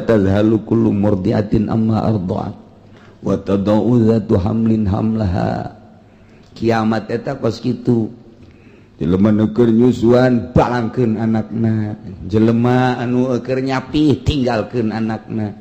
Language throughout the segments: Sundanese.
Tadhalu kullu murdiatin amma arda'at wa tadau dzatu hamlin hamlaha. Kiamat eta kos kitu, jelema nu keur nyusuan balangkeun anakna, jelema anu keur nyapi tinggalkeun anakna,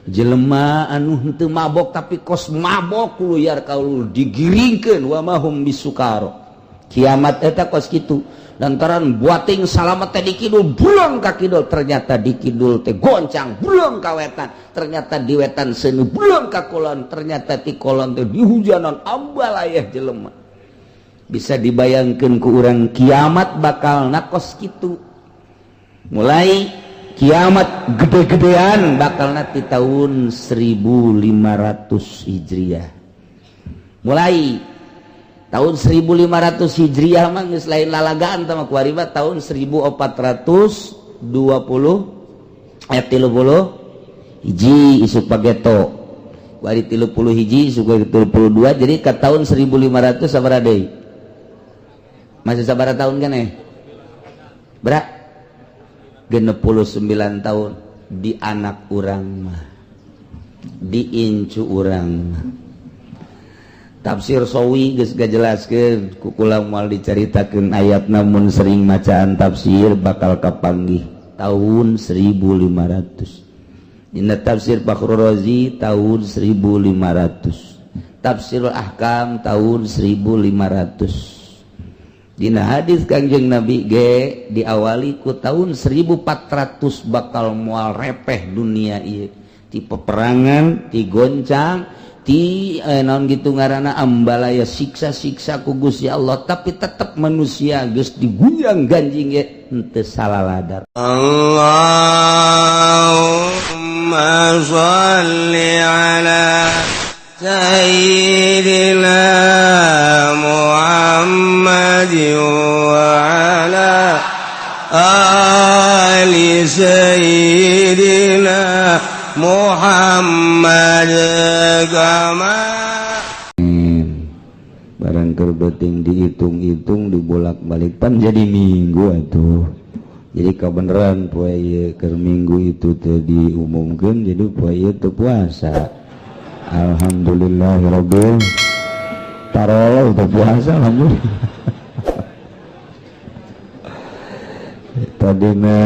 jelema anu henteu mabok tapi kos mabok luyar kaulur digiringkeun, wa mahum bisukaro. Kiamat eta kos kitu, lantaran buating salamet teh di kidul, bulang ka kidul, ternyata di kidul teh goncang, bulang ka wetan, ternyata di wetan seuneu, bulang ka kulon, ternyata di kulon teh dihujanan ambalayah jelema. Bisa dibayangkan ku urang kiamat bakal nakos kitu. Mulai kiamat gede-gedean bakal nanti tahun 1500 Hijriah. Mulai tahun 1500 Hijriah mah geus lain lalagaan tah kuari mah. Tahun 1420 ayat 30 hiji isuk pageto kuari 31 isuk 32, jadi ke tahun 1500 sabaraha deui? Masih sabaraha tahun kan eh berak 69 tahun di anak urang mah, di incu urang mah. Tafsir Sawi geus gajelaskeun ku kula, moal dicaritakeun ayat, namun sering macaan tafsir bakal kapanggih tahun 1500. Dina tafsir Fakhrur Razi tahun 1500, tafsir Ahkam tahun 1500. Dina hadis Kangjeng Nabi ge diawali ku tahun 1400 bakal mual repeh dunia ieu ti peperangan, ti goncang, ti naon gitu ngaranna, ambalaya, siksa-siksa ku Gusti Allah, tapi tetap manusia geus digunjang ganjing ge henteu salah ladar. Allahumma shalli ala sayyidina Muhammad wa ala ali sayyidina Muhammad kama Barang keur beuting dihitung-hitung, dibolak-balik, pan jadi minggu atuh. Jadi kebenaran poe ieu keur minggu itu teh diumumkeun, jadi poe ieu teu puasa. Alhamdulillahirabbil tarolo teu puasa, alhamdulillah. Tadina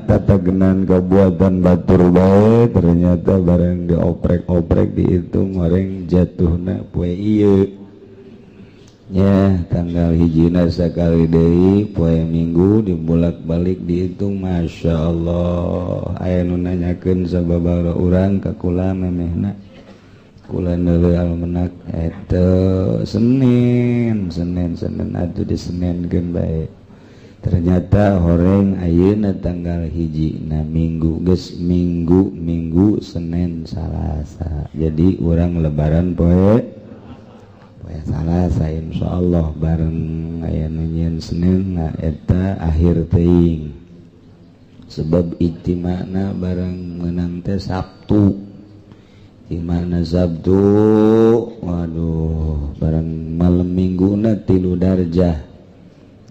tatagenan kabuatan batur bae, ternyata barang dioprek-oprek, dihitung, orang jatuhna poe ieu ya, tanggal hijina sekali deui poe Minggu, dibolak-balik dihitung, Masya Allah. Aya nu nanyakeun sababaraha urang ka kula, memehna kula neuleuh almenak eta Senin, Senin, Senin atuh, disenenkeun bae. Ternyata horeng ayeuna tanggal hiji na Minggu, geus Minggu, Minggu, Senin, Salasa. Jadi urang lebaran poe poe Salasa, insyaallah. Bareng aya nu nyieun Senin na eta akhir teuing, sebab ijtimana bareng menang teh Sabtu, di mana Sabtu, waduh, bareng malam Minggu na 3 darjah.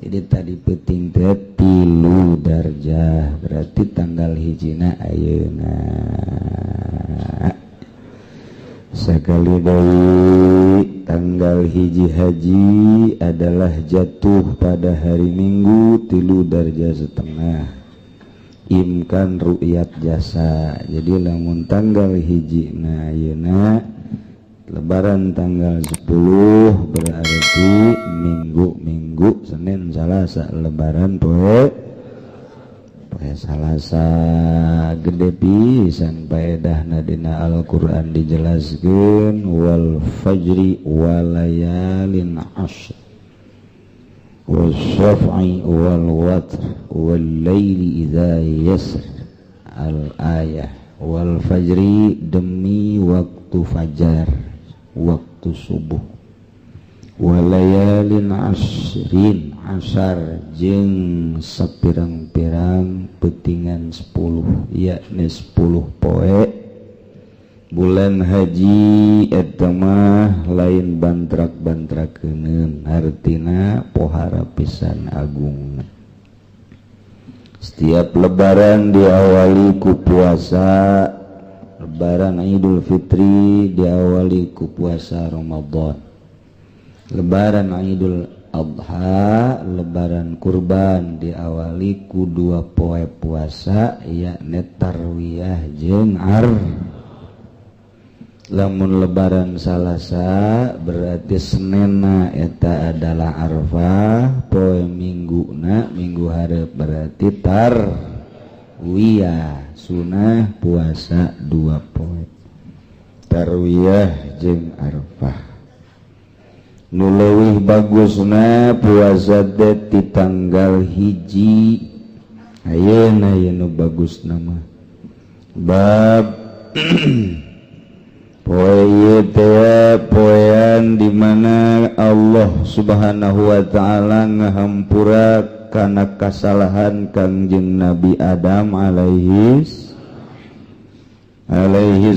Jadi tadi peting teh 3 darjah, berarti tanggal hijina ayeuna. Sekali deui, tanggal 1 haji adalah jatuh pada hari Minggu, 3 darjah setengah, imkan ru'yat jasa. Jadi lamun tanggal 1 na ayeuna lebaran tanggal 10, berarti Minggu, Minggu, Senin, Salasa, lebaran poe poe Salasa. Gede pisan paedahna. Dina Al-Qur'an dijelaskeun, wal fajri walayalin ashr wasyaf'i wal watr wal laili idza yasr, al ayah. Wal fajri, demi waktu fajar, waktu subuh, walayalin asrin, asar, jeung sapirang-pirang petingan 10, yakni 10 poe bulan haji. Eta mah lain bantrak-bantrakeun, hartina pohara pisan agung. Setiap Lebaran diawali ku puasa. Lebaran Idul Fitri diawali ku puasa Ramadan. Lebaran Idul Adha, Lebaran Kurban diawali ku 2 poe puasa, yakni Tarwiyah jeung Lamun Lebaran Salasa, berarti Senena eta adalah Arfah. Poe Minggu na, Minggu hareup, berarti Tarwiyah. Sunah puasa 2 poe, Tarwiyah jeung Arfah. Nu leuwih bagusna puasa teh ti tanggal 1 ayeuna. Ieu nu bagus nama bab poe ieu teh, poean di mana Allah Subhanahu wa taala ngahampura kana kasalahan Kangjeng Nabi Adam alaihi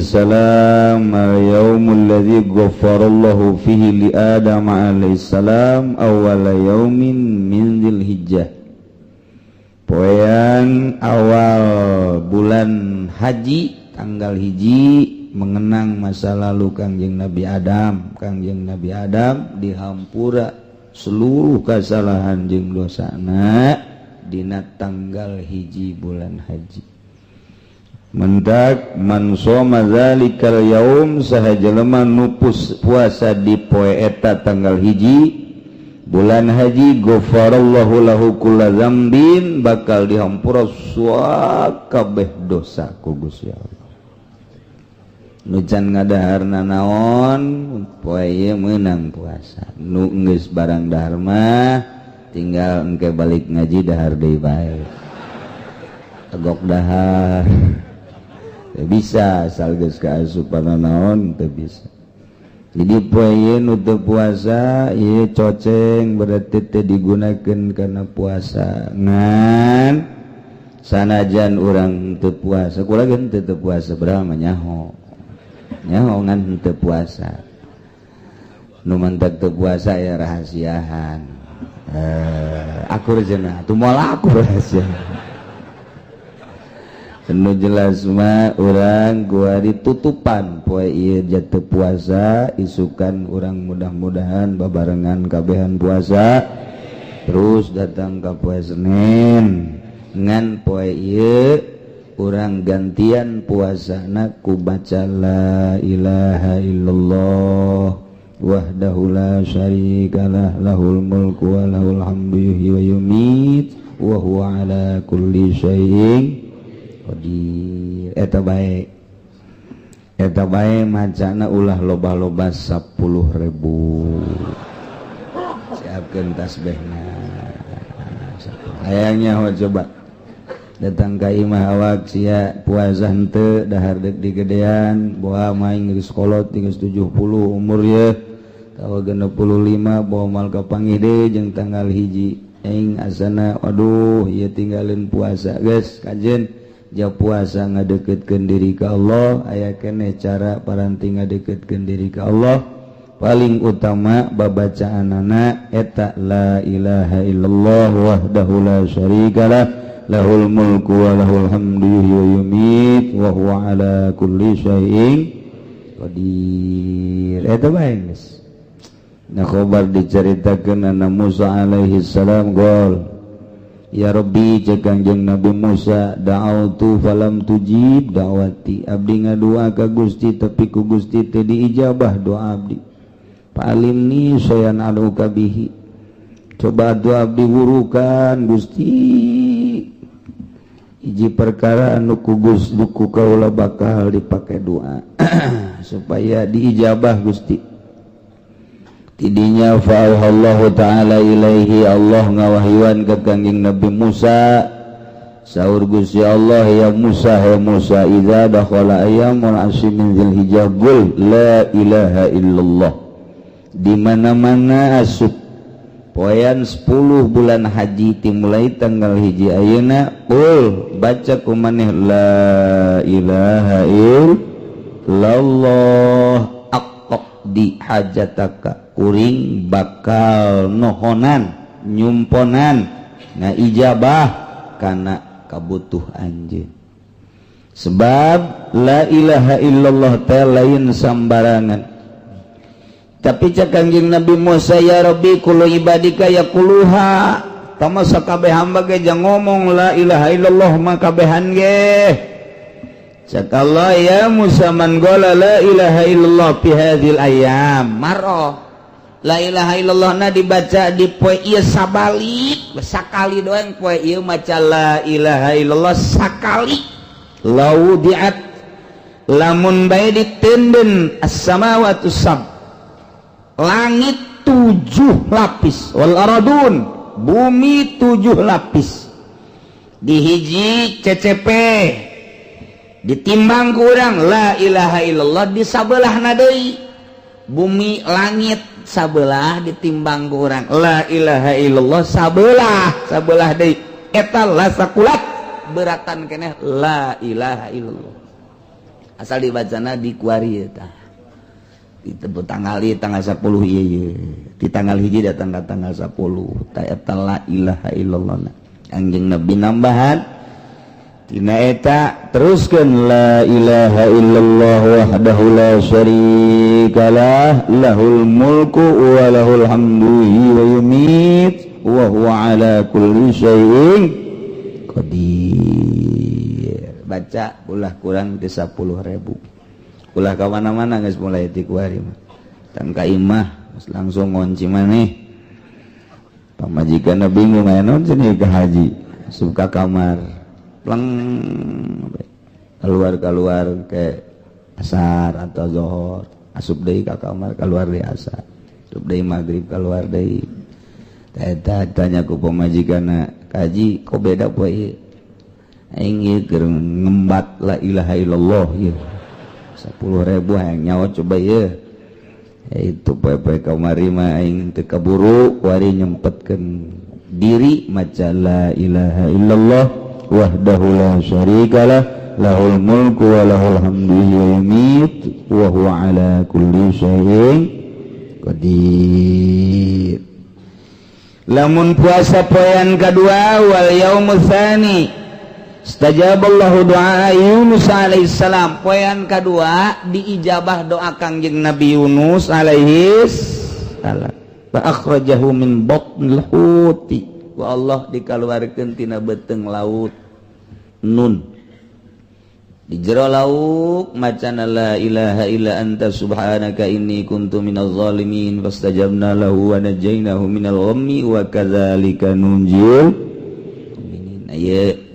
salam. Al-yaumul ladzi ghafarallahu fihi li Adam alaihi salam, awwala yaumin min Dzulhijjah. Poean awal bulan haji tanggal 1, mengenang masa lalu Kangjeng Nabi Adam. Kangjeng Nabi Adam dihampura seluruh kesalahan jeung dosana dina tanggal 1 bulan haji. Mendak man shoma dzalikal yaum, saha jelema nu puasa di poe eta tanggal 1 bulan haji, ghafarallahu lahu kulla dzambin, bakal dihampura kabeh dosa ku Gusti Allah. Nu can ngadahar naon poe ieu meunang puasa. Nu geus barang dahar mah tinggal engke balik ngaji dahar deui bae, agok dahar. Teu bisa, asal geus kaasupan naon teu bisa. Jadi poe ieu nu teu puasa ieu coceng, berarti teu digunakeun karena puasa. Ngan sanajan urang teu puasa, kula ge teu puasa, berapa nyaho nyaho, ngan teu puasa. Nu mantak teu puasa ya rahasiahan, eh, akur cenah atuh, moal akur rahasia. Nu jelas mah urang gua ditutupan poe ieu jatuh puasa. Isukan urang mudah-mudahan babarengan kabehan puasa terus datang ke poe Senin. Ngan poe ieu urang gantian puasana ku baca la ilaha illallah wahdahu la syarikalah, lahul mulku wa lahul hamdu yuhyi wa yumit wa huwa ala kulli syai'in qadir. Eta bae, eta bae macana, ulah loba-loba, 10.000. Siapkeun tasbihna. Hayangnya ho, coba datang ka imah awak sia puasa henteu, dahar deuk digedean. Boa main geus kolot, geus 70 umur ye tawa 65, bawa mal kapanggih deui jeung tanggal 1 aing asana. Waduh, ieu tinggalin puasa geus kajen jauh. Puasa ngadeketkeun diri ka Allah. Aya keneh cara paranti ngadeketkeun diri ka Allah, paling utama babacaanana eta la ilaha illallah wahdahu la syarikalah, lahul mulku wa lahul hamdu yuhyi wa yumit wa huwa ala kulli syai'in qadir. Eta bae geus. Nah, khobar diceritakeun anna Musa alaihi salam gol. Ya Rabbi, cek Kangjeng Nabi Musa, da'autu falam tujib da'wati, abdi ngadua ka Gusti tapi ku Gusti teu diijabah doa abdi. Fa'allimni syai'an ad'uka bihi, coba doa abdi wurukan Gusti hiji perkara anu ku Gus ku kaula bakal dipakai doa supaya diijabah Gusti. Tidinya fa'auhallahu ta'ala ilaihi, Allah ngawahyuan ke Kangjeng Nabi Musa. Saur Gusti Allah, ya Musa, ya Musa, idza dakhala ayyamul asyri min Dzulhijjah qul la ilaha illallah. Di mana-mana asup poean 10 bulan haji, dimulai tanggal 1 ayeuna, qul, baca ku maneh la ilaha illallah, aqdi hajataka, kuring bakal nohonan nyumponan ngaijabah kana. kabutuh anjeun, sebab la ilaha illallah teh lain sambarangan. Tapi cek Kanjeng Nabi Musa, "Ya Rabbi, kullu ibadika yaquluha." Tama sakabeh hamba ge jang ngomong la ilaha illallah mah kabehan ge. Cek Allah, "Ya Musa, man qala la ilaha illallah fi hadhil ayyam marra." La ilaha illallah na dibaca di poe ieu sabalik, sakali doang poe ieu maca la ilaha illallah sakali, laudiat, lamun bae ditenden, as-samawatu sab, langit tujuh lapis, wal aradun, bumi tujuh lapis, dihiji CCP ditimbang kurang la ilaha illallah, di sabelah deui bumi langit sabelah ditimbang kurang la ilaha illallah, sabelah sabelah deui eta la sakulat, beratan keneh la ilaha illallah asal dibacana di kuari. Eta ditebut tanggal ieu, tanggal 10 ieu ieu, di tanggal 1 datang ke tanggal 10 ta eta la ilaha illallah. Anjing Nabi nambahan tina eta, teruskeun la ilaha illallah wahdahu la syarikalah, lahul mulku wa lahul hamdu wa yumit wa huwa ala kulli syai'in qadir. Baca ulah kurang di 10.000. Ulah ka mana-mana geus mulai ti kuari mah. Tang ka imah geus langsung ngunci maneh. Pamajikan bingung, aya naon cenah ka haji, suka kamar pleng, keluar keluar ke asar atau zohor, asup deui ka kamar, keluar di asar, asup deui maghrib, keluar deui. Eta tanya ku pamajikanna, "Kaji kok beda poe ieu?" "Aing ieu keur ngembat la ilaha illallah ieu 10.000, hayang nyawa coba ieu." Itu poe-poe kamari mah aing teu kaburu, kuari nyempetkeun diri maca la ilaha illallah wahdahu la syarikalah, lahul mulku wa lahul hamdu wa yumit wa huwa ala kulli syai'in qadir. Lamun puasa poean kedua, wal yaumus tsani istajaballahu doa Yunus alaihissalam. Poean kedua diijabah doa Kangjeng Nabi Yunus alaihi salam. Fa akhrajahu min batnil huti, wa Allah dikaluarkeun tina beuteung laut. Nun di jero laut macana la ilaha illa anta subhanaka inni kuntu minaz zalimin, fastajabna lahu wa najainahu minal ghammi wa kadzalika nunjil mu'minin. Ieu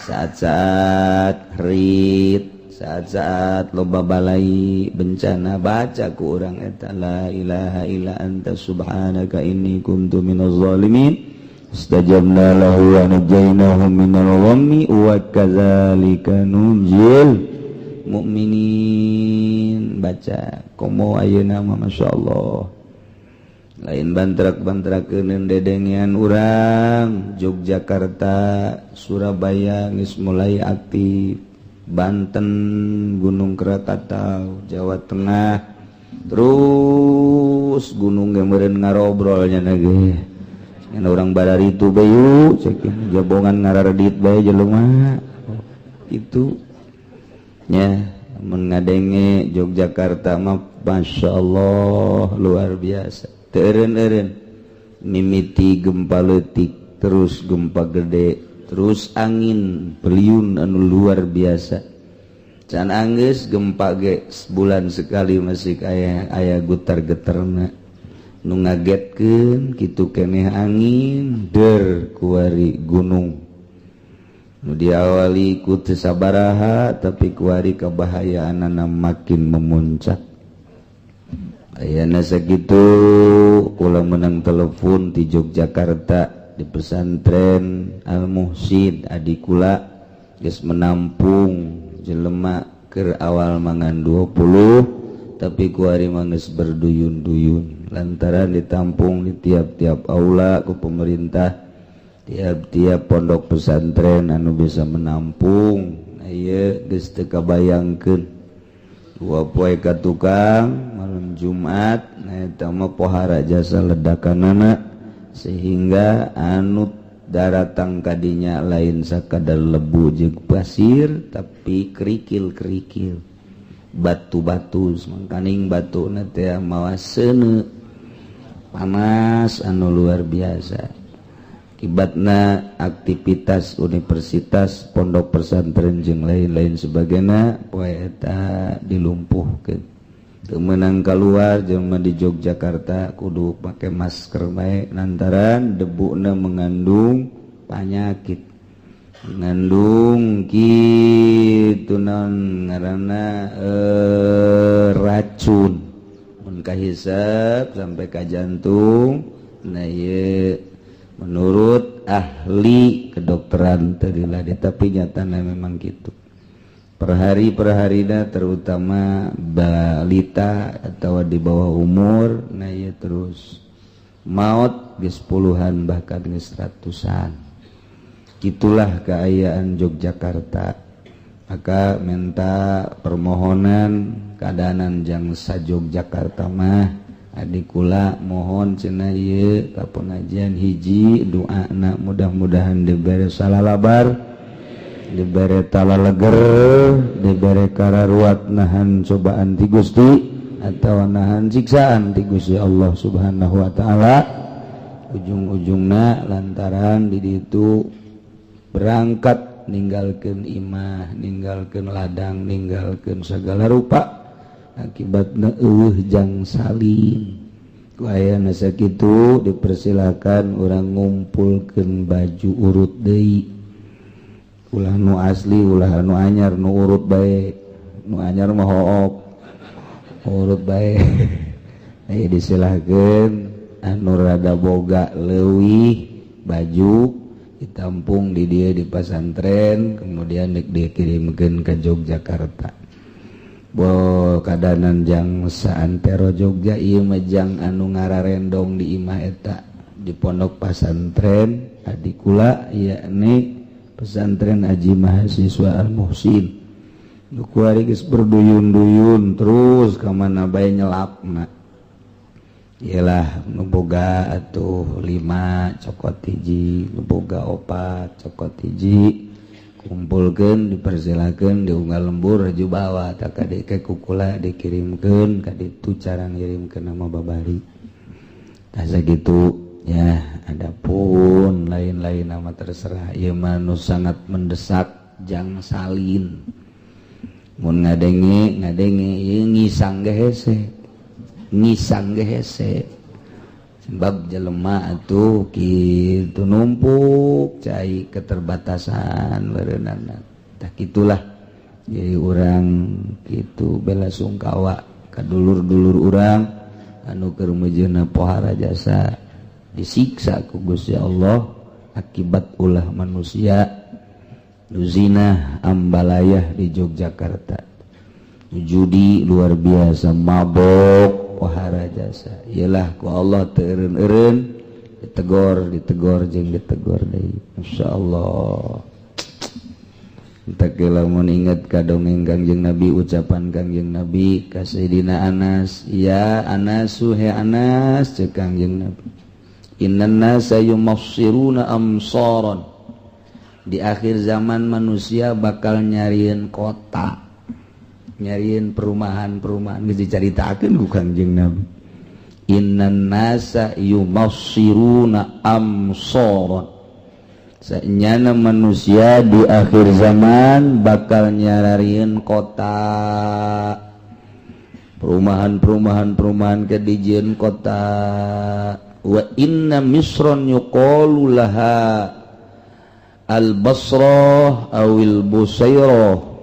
saat-saat rit, saat-saat loba balai bencana, baca ku urang eta la ilaha illa anta subhanaka inni kuntu minaz zalimin, istajabna lahu wa najainahu minal ghammi wa kadzalika nunjil mukminin. Baca komo ayeuna mah, masyaallah, lain bantrak-bantrakeun dedengean urang Yogyakarta, Surabaya geus mulai aktif, Banten Gunung Krakatau, Jawa Tengah terus gunung ge meureun ngarobrolnya ge. Ngan urang badari itu bayu cekin jabongan ngararedit bae jelema itu nya. Mun ngadenge Yogyakarta mah, Masya Allah, luar biasa. Teu eureun-eureun mimiti gempa leutik, terus gempa gede, terus angin beliun anu luar biasa. Can anggeus gempa ge sebulan sekali masih aya aya gutar geterna. Nu ngagetkeun kitu keneh angin der, kuari gunung nu diawali ku teu sabaraha, tapi kuari kebahayaanana makin memuncak. Ayeuna sakitu kula menang telepon di Yogyakarta, di pesantren Al Muhsin adikula geus menampung jelema keur awal mangan 20, tapi kuari mah geus berduyun-duyun lantaran ditampung di tiap-tiap aula ku pemerintah, tiap-tiap pondok pesantren anu bisa menampung. Ieu geus teu kabayangkeun 2 poe ka tukang malam Jumat. Nah, eta mah pohara jasa ledakanana sehingga anu Daratang kadinya lain sakadar lebu jeung pasir, tapi kerikil-kerikil, batu-batu. Mangkaning batu teh mawa seuneu panas anu luar biasa. Akibatna aktivitas universitas, pondok pesantren jeung lain-lain sebagainya poe eta dilumpuhkeun, teu meunang keluar. Jelema di Yogyakarta kudu pakai masker bae lantaran debuna mengandung penyakit, mengandung kitu naon ngaranna, racun mun kahisap sampai ka jantung. Nah, ieu menurut ahli kedokteran tadi lah, tapi nyatana memang gitu per hari per harina, terutama balita atau di bawah umur. Nah, ya terus maut geus puluhan, bahkan geus ratusan. Gitulah keayaan Yogyakarta. Maka minta permohonan keadaan jang sa Yogyakarta mah, adik kula mohon cenah ieu ka pengajian, hiji doana mudah-mudahan dibere salalabar, dibere talaleger, dibere kararuat nahan cobaan ti Gusti atau nahan siksaan ti Gusti Allah Subhanahu wa taala. Ujung-ujungna lantaran di ditu berangkat ninggalkeun imah, ninggalkeun ladang, ninggalkeun segala rupa, akibatna euweuh jang salin. Ku ayana sakitu dipersilakan urang ngumpulkeun baju urut deui, ulah nu asli, ulah nu anyar, nu urut bae. Nu anyar mah hook, urut bae. Aya disilahkeun anu rada boga leuwih baju ditampung di dia di pasantren, kemudian dikirimkan ke Yogyakarta. Bo kadanan jang saantero Jogja ieu mah jang anu ngararendong di imah eta di pondok pasantren adikula, yakni pesantren Aji Mahasiswa Al Muhsin. Nu kuari geus berduyun-duyun terus ka mana bae nyelapna. Iyalah, nu boga atuh lima cokot hiji, nu boga opat cokot hiji, kumpulkeun, dipersilakeun di unggal lembur raju bawa tak kade kukula dikirimkeun ka ditu. Cara ngirimkeun nama babari tah sakitu ya. Adapun lain-lain nama terserah, ieu mah nu sangat mendesak jang salin. Mun ngadenge ngadenge ieu ngisang ge hese, ngisang ge hese, sebab jelema atuh kitu numpuk cai keterbatasan berenana. Tah kitulah, jadi urang kitu bela sungkawa ka dulur-dulur urang anu keur meujeuhna pohara jasa, disiksa ku Gusti Allah akibat ulah manusia. Nu zina ambalayah di Yogyakarta, judi luar biasa, mabok pohara jasa. Iyalah, ku Allah teu eureun-eureun ditegor, ditegor jeung ditegor deui. Masyaallah. Tak lamun inget ka dongeng Kangjeng Nabi, ucapan Kangjeng Nabi ka Sayyidina Anas, "Ya Anasu, he Anas," cek Kangjeng Nabi, "innan nasa yumassiruna amsaran." Di akhir zaman manusia bakal nyariin kota, nyariin perumahan-perumahan. Geus dicaritakeun ku Kangjeng Nabi, "Innan nasa yumassiruna amsaran." Sanyana manusia di akhir zaman bakal nyararieun kota, perumahan-perumahan, perumahan ke dijieun kota. "Wa inna misron yuqalu laha al-Basrah awil Busairah."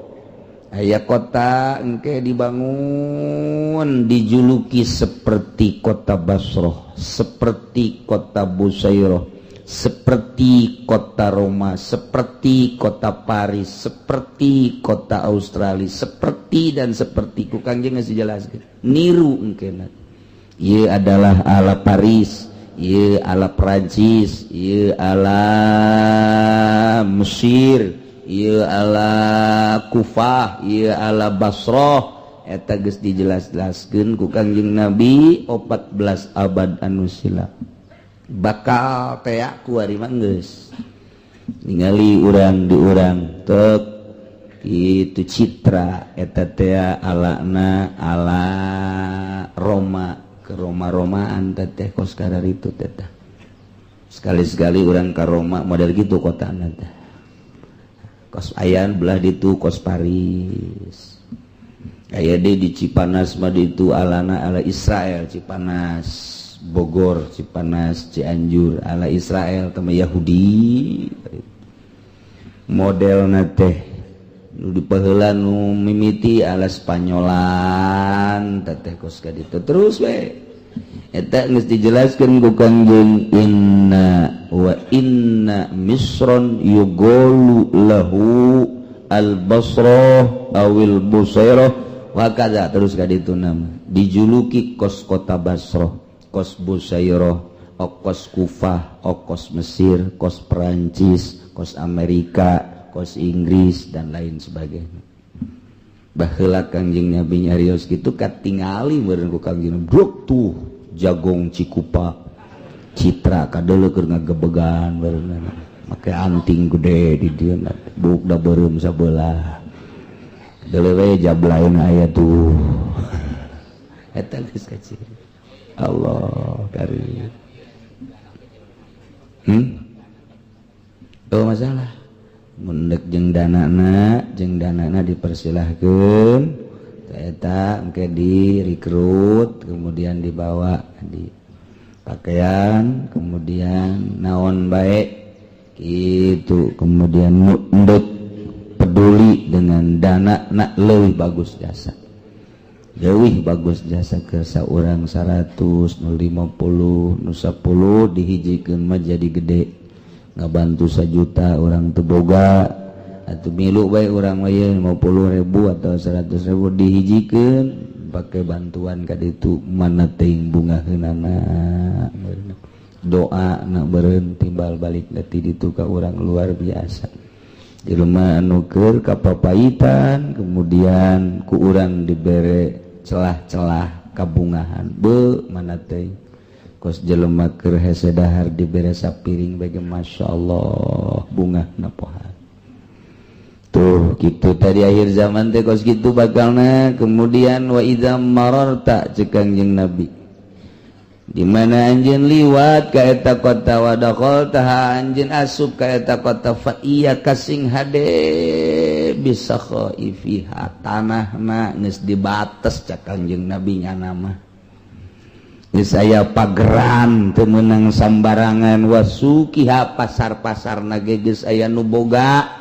Aya kota engke dibangun dijuluki seperti kota Basrah, seperti kota Busairah, seperti kota Roma, seperti kota Paris, seperti kota Australia, seperti dan seperti. Ku Kangjeng ngasih jelaskan niru engke, ieu adalah ala Paris, ieu ala Prancis, ieu ala Mesir, ieu ala Kufah, ieu ala Basrah. Eta geus dijelas-jelaskeun ku Kangjeng Nabi 14 abad anu silam. Bakal tea kuari mah geus ningali urang di urang tek itu citra eta teh alana ala Roma, ke Roma-Romaan teh kos itu teh. Sekali-sekali urang ke Roma model gitu kota teh, kos ayan belah ditu kos Paris. Aya di Cipanas mah itu alana ala Israel. Cipanas Bogor, Cipanas Cianjur ala Israel sama Yahudi model teh. Nu dipaheula, nu mimiti ala Spanyolan teh kos ka ditu. Terus we eta geus dijelaskeun ku Kangjeng, inna wa inna misron yuqalu lahu al basrah awil busairah wa kaza. Terus ka ditu nama dijuluki kos kota Basrah, kos Busairah, kos Kufah, kos Mesir, kos Perancis, kos Amerika, kos Inggris, dan lain sebagainya. Baheula Kangjeng Nabi nyarios kitu, katingali meureun ku Kangjeng bruk tuh jagong Cikupa Citra kadeuleu keur ngagebegan meureun, make anting gede di dieu, buk da beureum sabelah. Deuleu we jablain aya tuh. Eta geus kaciri. Allah karim. Oh, masalah mundek jeung danana, jeung danana dipersilahkeun eta engke direkrut, kemudian dibawa di pakaian, kemudian naon baik gitu, kemudian mundek peduli dengan dana nak lebih bagus jasa, leuwih bagus jasa ke saurang 100 nu 50 nu 10 dihijikeun mah jadi gede. Ngabantu 1 juta orang teu boga atau milu bae urang mah 50.000 atau 100.000 dihijikeun pakai bantuan ka ditu, mana teuing bungaheunana, doa nak beureun timbal balik ti ditu ka urang luar biasa. Di rumah anu keur kapapaitan, kemudian ku urang dibere celah-celah kabungahan, be mana teuing kos jelema keur hese dahar dibere sapiring bagi Masya Allah bunga napohan tuh gitu. Tadi akhir zaman teh kos gitu bakalna. Kemudian wa idza mararta, cek Kangjeng Nabi, di mana anjeun liwat ka eta kota, wa dakhaltaha, anjeun asup ka eta kota, fa iya kasing hade bisa khaifiha, tanahna geus dibates. Cek Kangjeng Nabi, nyana mah geus aya pageran, teu meunang sambarangan. Wasuqiha, pasar-pasar ge geus aya nu boga.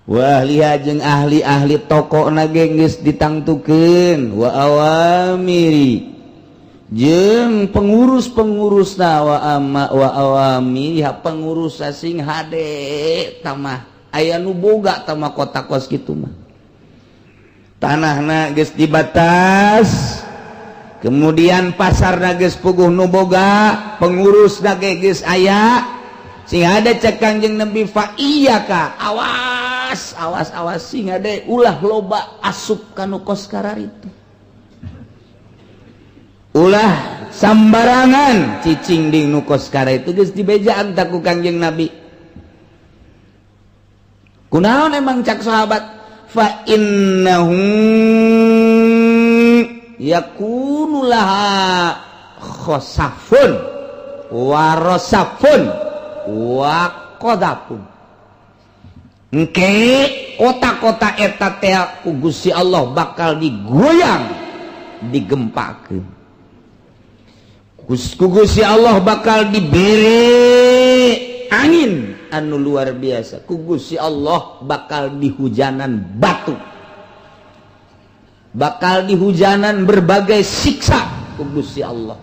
Wa ahliha, jeung ahli-ahli toko na ge geus ditangtukeun. Wa awamiri, jeung pengurus-pengurus na, wa ama wa awami ya, pengurus sing hade tamah aya nu boga tamah kota kos kitu mah. Tanahna geus dibatas, kemudian pasar geus puguh nu boga, pengurus ge geus aya sing ada. Cek Kangjeng Nabi, fa iyyaka, awas, awas, awas, sing hade ulah loba asup kanu kos kararitu, ulah sambarangan cicing di nu kos kara itu. Geus dibejaan tak ku Kangjeng Nabi. Kunaon emang? Cak sahabat, fa innahu yakunu laha khosafun wa rosafun wa qadafun. Engke kota-kota eta teh ku Gusti Allah bakal digoyang, digempakeun ku Gusti Allah, bakal diberi angin anu luar biasa, ku Gusti Allah bakal dihujanan batu, bakal dihujanan berbagai siksa ku Gusti Allah.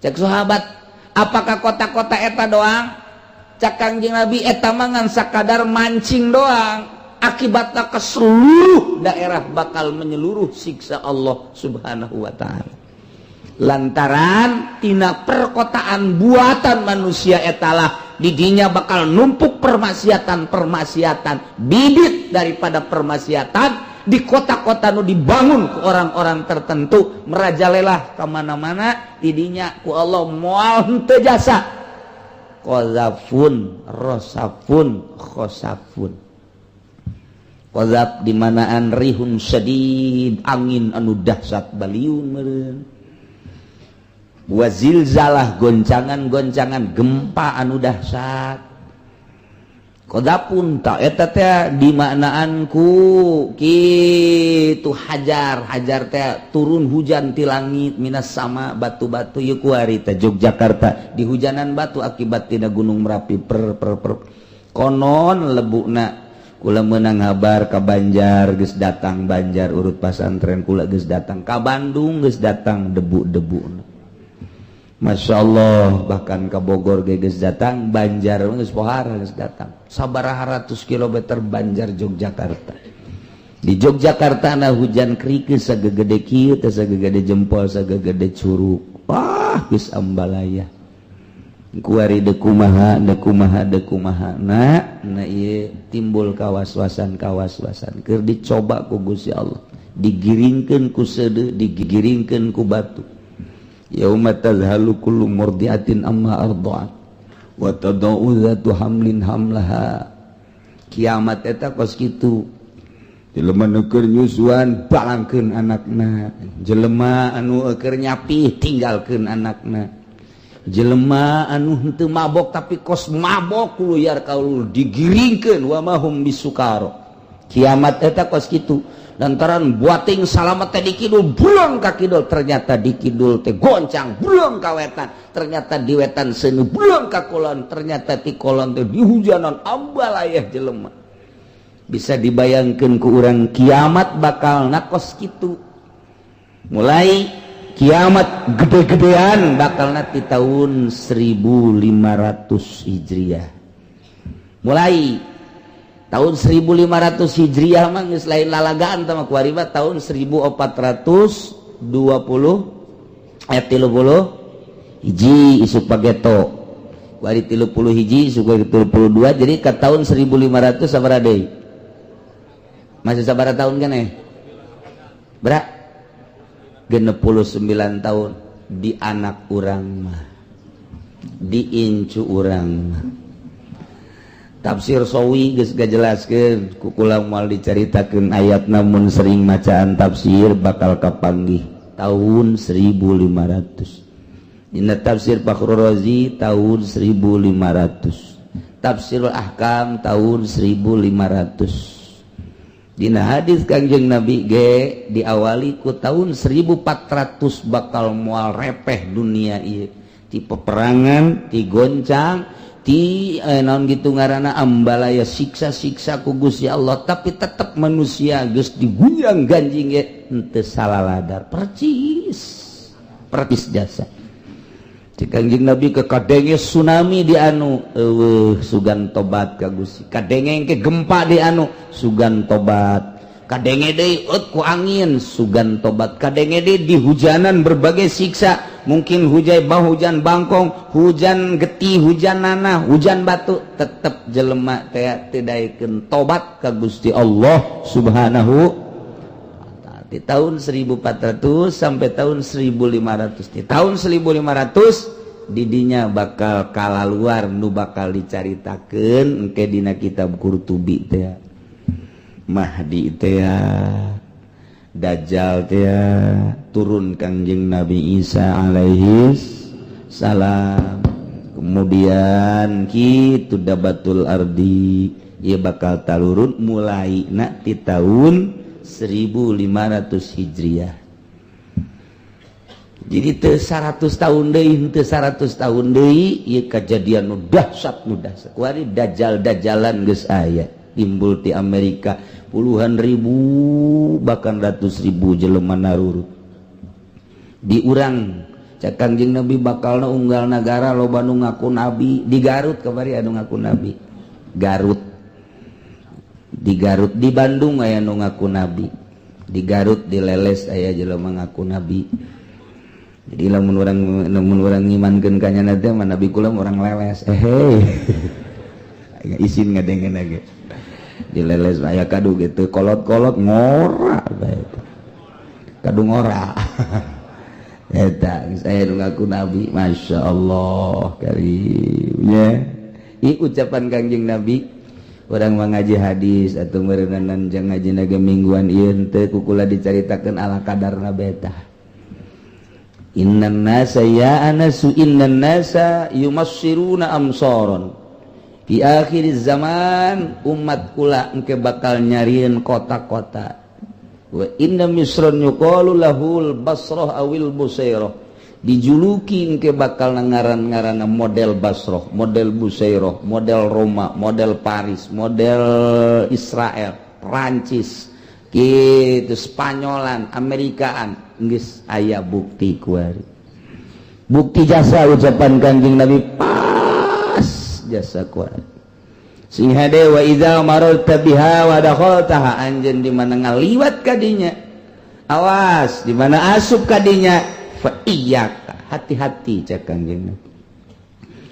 Cek sahabat, apakah kota-kota eta doang? Cak Kangjeng Nabi, eta mangan sakadar mancing doang, akibatnya ke seluruh daerah bakal menyeluruh siksa Allah Subhanahu wa Ta'ala, lantaran tina perkotaan buatan manusia etalah didinya bakal numpuk permaksiatan-permaksiatan, bibit daripada permaksiatan. Di kota-kota nu dibangun ku orang-orang tertentu, merajalela kemana-mana. Tidinya ku Allah moal henteu jasa. Qazafun, rosafun, khosafun. Qazaf dimanaan rihun syadid, angin anu dahsyat, baliun meureun. Wazilzalah, goncangan-goncangan gempa anu dahsyat. Kodapun tak eta teh dimaknaan ku kitu hajar hajar teh turun hujan ti langit, minas sama, batu-batu. Ieu kuari teh Yogyakarta di hujanan batu akibat tina Gunung Merapi per per per. Konon lebukna kula menang kabar ka Banjar geus datang, Banjar urut pasantren kula geus datang, ka Bandung geus datang debu-debu. Masya Allah, bahkan ke Bogor geus datang, Banjar geus pohara geus datang. Sabaraha ratus kilometer Banjar Yogyakarta. Di Yogyakarta na hujan kerikil sagegede kieu teh, sagegede jempol, sagegede curug. Wah, geus ambalaya. Kuari dekumaha, dekumaha, dekumaha. Nah, nah ieu timbul kawas-wasan kawas-wasan. Keur dicoba ku Gusti Allah. Digiringkeun ku seudeuh, digiringkeun ku batu. Yauma tazhalu kullu murdiatin amma arda'at wa tada'u dzatu hamlin hamlaha. Kiamat eta kos kitu. Jelema nu keur nyusuan balangkeun anakna, jelema anu keur nyapih tinggalkeun anakna, jelema anu henteu mabok tapi kos mabok luyar kaul digiringkeun. Wa ma hum bisukara. Kiamat eta kos kitu, lantaran buating salamet teh di kidul, bulong ka kidul, ternyata di kidul teh goncang, bulong ka wetan, ternyata di wetan seuneu, bulong ka kulon, ternyata di kulon teh di hujanan ambalayah jelema. Bisa dibayangkan ku urang kiamat bakal nakos kitu. Mulai kiamat gede-gedean bakal nanti tahun 1500 Hijriah. Mulai tahun 1500 Hijriah mah geus lain lalagaan tah mah. Kuari mah tahun 1420 ayat 30 hiji isuk pageto, kuari 31 isuk 32. Jadi ke tahun 1500 sabaraha deui? Masih sabaraha tahun kan eh berak 69 tahun. Di anak urang mah, di incu urang mah. Tafsir Sawi geus gajelaskeun ku kula, moal dicaritakeun ayat, namun sering macaan tafsir bakal kapanggih tahun 1500. Dina tafsir Fakhrur Razi tahun 1500, tafsir Ahkam tahun 1500. Dina hadis Kangjeng Nabi ge diawali ku tahun 1400 bakal moal repeh dunia ieu ti peperangan, ti goncang, ti naon gitu ngaranna, ambalaya, siksa-siksa ku Gusti Allah. Tapi tetap manusia geus digunjang ganjing ge henteu salah ladar, percis percis jasa. Cek Kangjeng Nabi ke kadenge tsunami di anu, eueuh sugan tobat ka Gusti. Kadenge ke gempa di anu, sugan tobat. Kadenge deui ku angin, sugan tobat. Kadenge deui di hujanan berbagai siksa, mungkin hujan bah, hujan bangkong, hujan getih, hujan nanah, hujan batu, tetep jelema teh teu daekeun tobat ka Gusti Allah Subhanahu. Di tahun 1400 sampai tahun 1500, di tahun 1500 didinya bakal kalaluar nu bakal dicaritakeun engke dina kitab Qurtubi teh, Mahdi teh, Dajjal teh, turun Kangjeng Nabi Isa alaihi salam, kemudian kitu dabatul ardi. Ia bakal talurun mulai nak di tahun 1500 Hijriah. Jadi teu 100 tahun deui, teu 100 tahun deui ieu kejadian nu dahsyat, nu dahsyat. Kuari dajjal dajalan geus aya timbul di Amerika, puluhan ribu bahkan ratus ribu jelema narurut. Di urang cek Kangjeng Nabi bakal unggal negara loba nu ngaku nabi. Di Garut kamari anu ngaku nabi, Garut, di Garut, di Bandung aya nu ngaku nabi. Di Garut, di Leles aya jelema ngaku nabi. Jadi lamun urang ngimankeun ka nyana teh mah nabi kula orang Leles. Eh, hey. Isin ngadengen ge. Dileles aya kadu gitu, kolot-kolot ngora bae, kadu ngora eta. Geus aya nu ngaku nabi, Masya Allah karim nya. Ieu ucapan Kangjeng Nabi. Urang mengaji hadis atau meureunan jang ngaji naga mingguan ieu henteu kukula dicaritakeun ala kadarna beta. Innan nasa ya anasu, innan nasa yumassiruna amsaron di akhir zaman. Umat kula engke bakal nyarieun kota-kota. Wa inna misron yuqalu lahul basrah awil busairah, dijuluki engke bakal ngaran-ngaranna model Basroh, model Busairah, model Roma, model Paris, model Israel, Prancis gitu, Spanyolan, Amerikaan. Geus aya bukti kuari, bukti jasa ucapan Kanjeng Nabi pas jasa kuari. Sing hade, wa idza mararta biha wa dakhaltaha, anjeun di mana ngaliwat kadinya, awas di mana asup kadinya, fa iyyaka, hati-hati cek Kanjeng Nabi,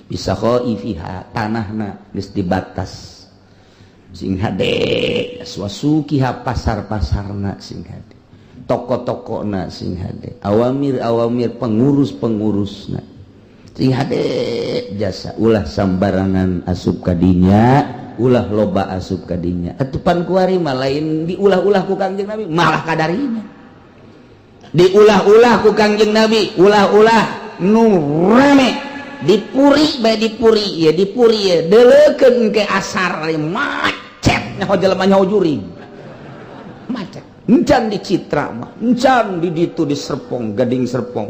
bisa khaifiha, tanahna geus dibatas, sing hade, wasukiha, pasar-pasarna sing hade, toko-tokona sing hade, awamir-awamir, pengurus-pengurusna sing hade jasa. Ulah sambarangan asup kadinya, ulah loba asup kadinya. Atupan kuari mah lain diulah-ulah ku Kangjeng Nabi, malah kadarinya diulah-ulah ku Kangjeng Nabi. Ulah-ulah nu rame dipuri bae, dipuri ya, dipuri ya, deuleukeun ke asar macet, nyaho jelema, nyaho jurig, macet. Encan di Citra mah, encan di ditu, di Serpong, Gading Serpong,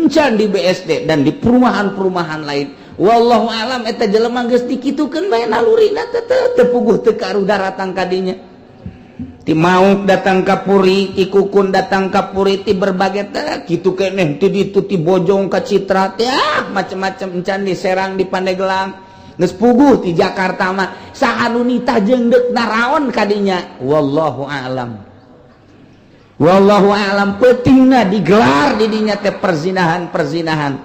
encan di BSD dan di perumahan-perumahan lain. Wallahu alam eta jelema geus dikitukeun bae nalurina teh teu puguh, teu karuh daratang kadinya. Ti Mauk datang ka Puri, ti Kukun datang ka Puri, ti berbagai teh kitu keneh, ti ditu, ti Bojong ka Citra teh, ah, macem-macem. Encan di Serang, di Pandeglang geus puguh. Ti Jakarta mah saha nu nitah jeung deuk naraon kadinya? Wallahu alam, wallahu alam. Peutingna digelar di dinya teh perzinahan, perzinahan,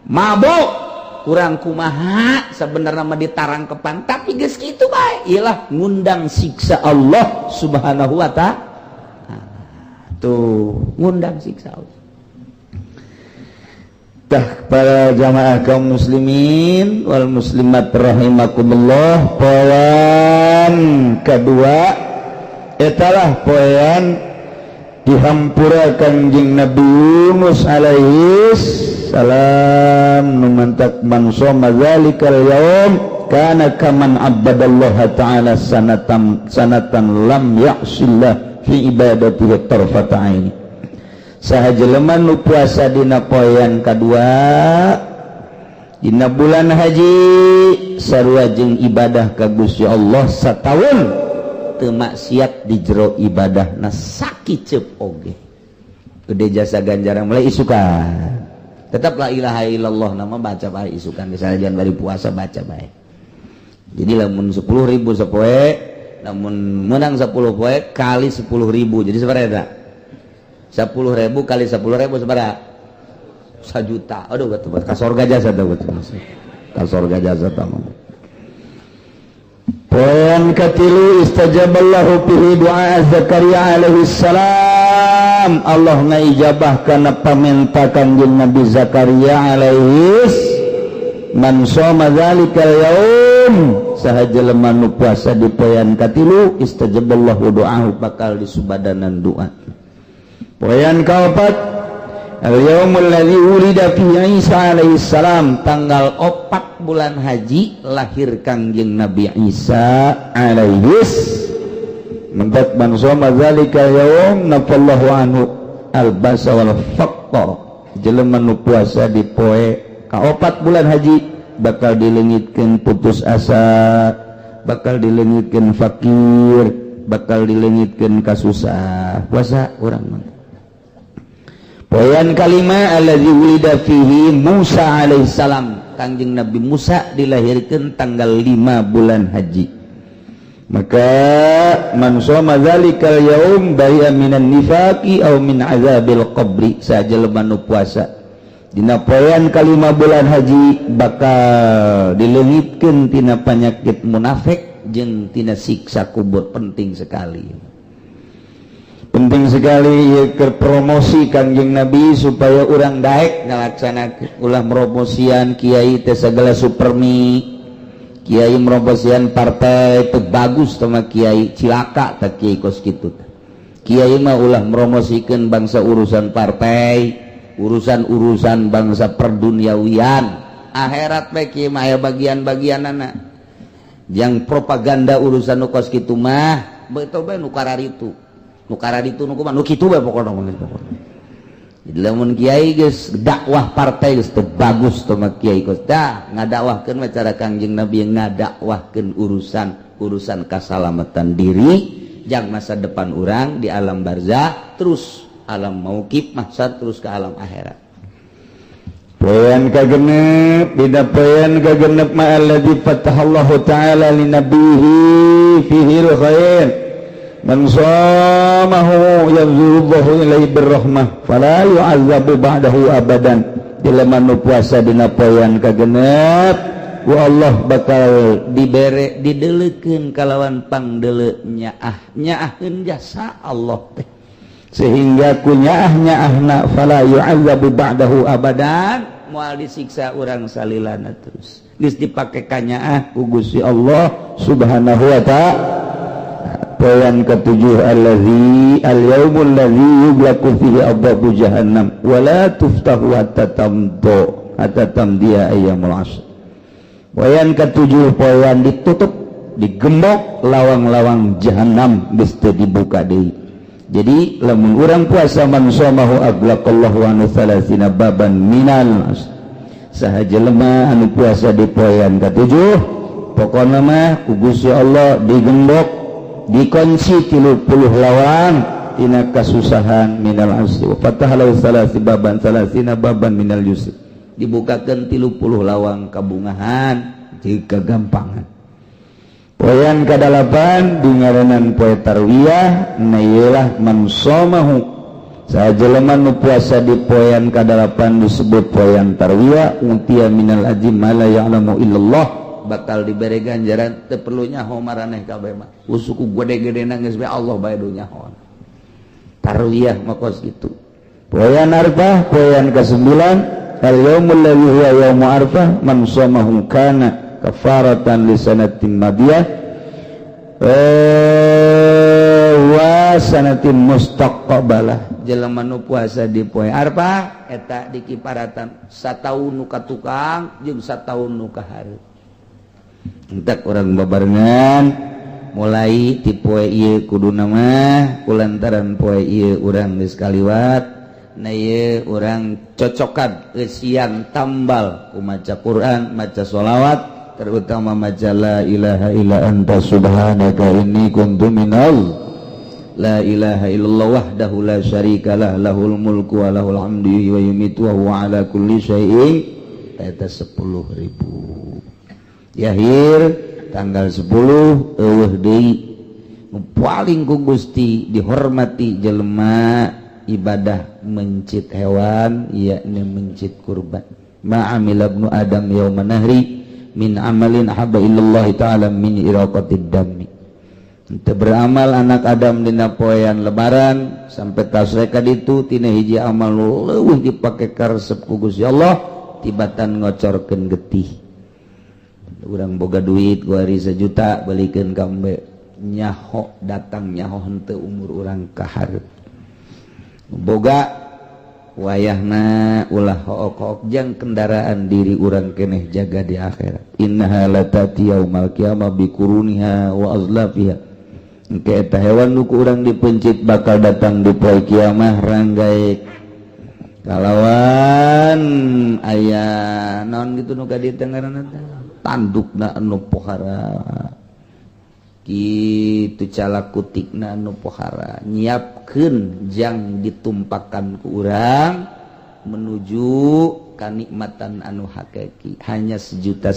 mabok. Kurang kumaha sebenarnya mah ditarangkepan, tapi geus kitu bae iyalah ngundang siksa Allah Subhanahu wa Ta'ala tuh, ngundang siksa Allah. Tah, para jamaah kaum muslimin wal muslimat rahimakumullah, poin kedua etalah poin dihampura Kanjeng Nabi Yunus alaihi salam. Nu mantak man shoma dzalikal yaum kana kaman abadallaha ta'ala sanatan sanatan lam ya'sillah fi ibadatihi tarfata aini. Saha jelema nu puasa dina poean kadua dina bulan haji, sarua jeung ibadah ka Gusti Allah sataun, teu maksiat di jero ibadahna sakiceup oge. Gede jasa ganjaran. Mulai isukan tetap la ilaha illallah nama baca bae isukan, misalnya jangan bari puasa baca bae. Jadi lamun 10.000 sapoe, lamun menang 10 poe kali 10.000, jadi sabaraha? 10.000 kali 10.000 sabaraha? 1 juta. Aduh, betul ka sorga jasa tuh, betul ka sorga jasa tuh. Poin katilu, istajaballahu fihi du'a Zakaria alaihi salam. Allah ngaijabah kana pamenta Kanjeng Nabi Zakaria alaihi. Man shoma dzalikal yaum, saha jelema nu puasa di poean katilu, istajaballahu du'ahu, bakal disubadanan doa. Poean kaopat, al-yaumul ladzi wulida fihi Isa alaihi salam, tanggal 4 bulan haji lahir Kangjeng Nabi Isa alaihi. Mentak man shoma dzalika yaum nafallahu anhu albasa wal faqr. Jelema nu puasa di poe kaopat bulan haji bakal dileungitkeun putus asa, bakal dileungitkeun fakir, bakal dileungitkeun kasusah. Puasa urang mah. Poean kalima, allazi wulida fihi Musa alaihissalam. Kangjeng Nabi Musa dilahirkan tanggal 5 bulan haji. Maka man shoma dzalikal yaum bari'a minan nifaqi aw min azabil qabri. Saha jelema nu puasa dina poean kalima bulan haji bakal dileungitkeun tina penyakit munafik. jeung tina siksa kubur. Penting sekali, penting sekali ya, ke promosi Kangjeng Nabi supaya urang daek ngalaksanakeun. Ulah promosian kiai teh segala supermi, kiai promosian partai itu bagus sama kiai, cilaka tak kiai kos kitu. Kiai mah ulah promosikan bangsa urusan partai, urusan-urusan bangsa perduniawian. Akhirat bae kiai mah aya bagian-bagian anak yang propaganda urusan nu kos kitu mah. Betul bae nu kararitu, nu kararitu, nu kumaha, nu kitu bae pokona mah, pokona. Jadi lamun kiai geus dakwah partai geus teu bagus teh mah. Kiai kos dah ngadakwahkeun mah cara Kangjeng Nabi, yang ngadakwahkeun urusan urusan kasalamatan diri jang masa depan urang di alam barzah, terus alam mauqif mahsyar, terus ke alam akhirat. Poean kagenep, dina poean kagenep ma alladzi fatahallahu ta'ala li nabihi fihil khair, man shamahu yanzurullahu ilaihi birrahmah fala yu'azzabu ba'dahu abadan. Jelema nu puasa dina poean kagenep, ku Allah bakal dibere, dideleukeun kalawan pangdeuleu nyaah, nyaahkeun jasa Allah teh. Sehingga ku nyaah nyaahna fala yu'azzabu ba'dahu abadan, moal disiksa urang salilana. Terus geus dipake kanyaah ku Gusti Allah Subhanahu wa Ta'ala. Poean ketujuh, allazi al-yaumul ladzi yughlaqu fihi abwabu jahannam wa la tuftahu hatta tamdu hatta tamdiya ayyamul asr. Poean ketujuh, poean ditutup, digembok lawang-lawang jahannam, geus teu dibuka deui. Jadi lamun urang puasa, man shamahu aghlaqallahu anhu thalathina baban minal asr. Saha jelema anu puasa di poean ketujuh, pokona mah ku Gusti Allah digembok, dikunci 30 lawang tina kasusahan, minal usri wa fataha lahu salasi baban salasina baban minal yusri, dibukakan 30 lawang kabungahan jika gampangan. Poean kadalapan di ngaranan poe tarwiyah na ieulah man shamahu, saha jelema nu puasa di poean kadalapan disebut poean tarwiyah, utiya minal ajri ma la ya'lamu illallah. Bakal diberi ganjaran teu perlu nyaho maraneh kabeh mah, usuku gede-gede geus bae Allah bae do nyaho. Tarwiyah mah kos kitu. Poean Arfah, poean ke-9, al yaumul ladzi huwa yaumu Arfah, man shamahu kana kafaratan li sanatin madiyah wa sanatin mustaqbalah. Jelema nu puasa di poe Arfah eta dikiparatan sataun nu ka tukang jeung sataun nu ka hareup. Entek urang babarengan mulai ti poe ieu, kuduna mah kulantaran poe ieu urang geus kaliwat na ieu, urang cocokan eusian tambal ku maca Quran, maca sholawat, terutama maca la ilaha illa anta subhanaka inni kuntu minal la ilaha illallah wahdahu la syarikalah lahul mulku wa lahul hamdu wa yumitu wa huwa ala kulli syai'in, eta 10.000. Yahir tanggal 10 eueuh deui. Nu paling ku Gusti dihormati jelema ibadah mencit hewan, yakni mencit kurban. Ma amila ibnu adam yauman nahri min amalin ahabba ilallah ta'ala min iraqatid dami. Teu beramal anak Adam dina poean lebaran sampai tasreka ditu tina hiji amal nu leuwih dipake karesep ku Gusti Allah tibatan ngocorkeun getih. Urang boga duit kuari 1 juta, belikeun kambe nyaho datang, nyaho henteu umur urang ka hareup. Boga wayahna ulah hook-hook jang kendaraan diri urang keneh jaga di akhirat. Innaha latati yaumal qiyamah biquruniha wa azlafiha. Engke eta hewan nu ku urang dipencit bakal datang di poe kiamah ranggaek kalawan aya naon gitu nu ka dieu teh ngaranna teh, tandukna anu pohara kitu, cala kutikna anu pohara, nyiapkeun jang ditumpakan ku urang menuju kanikmatan anu hakiki. Hanya 1,5 juta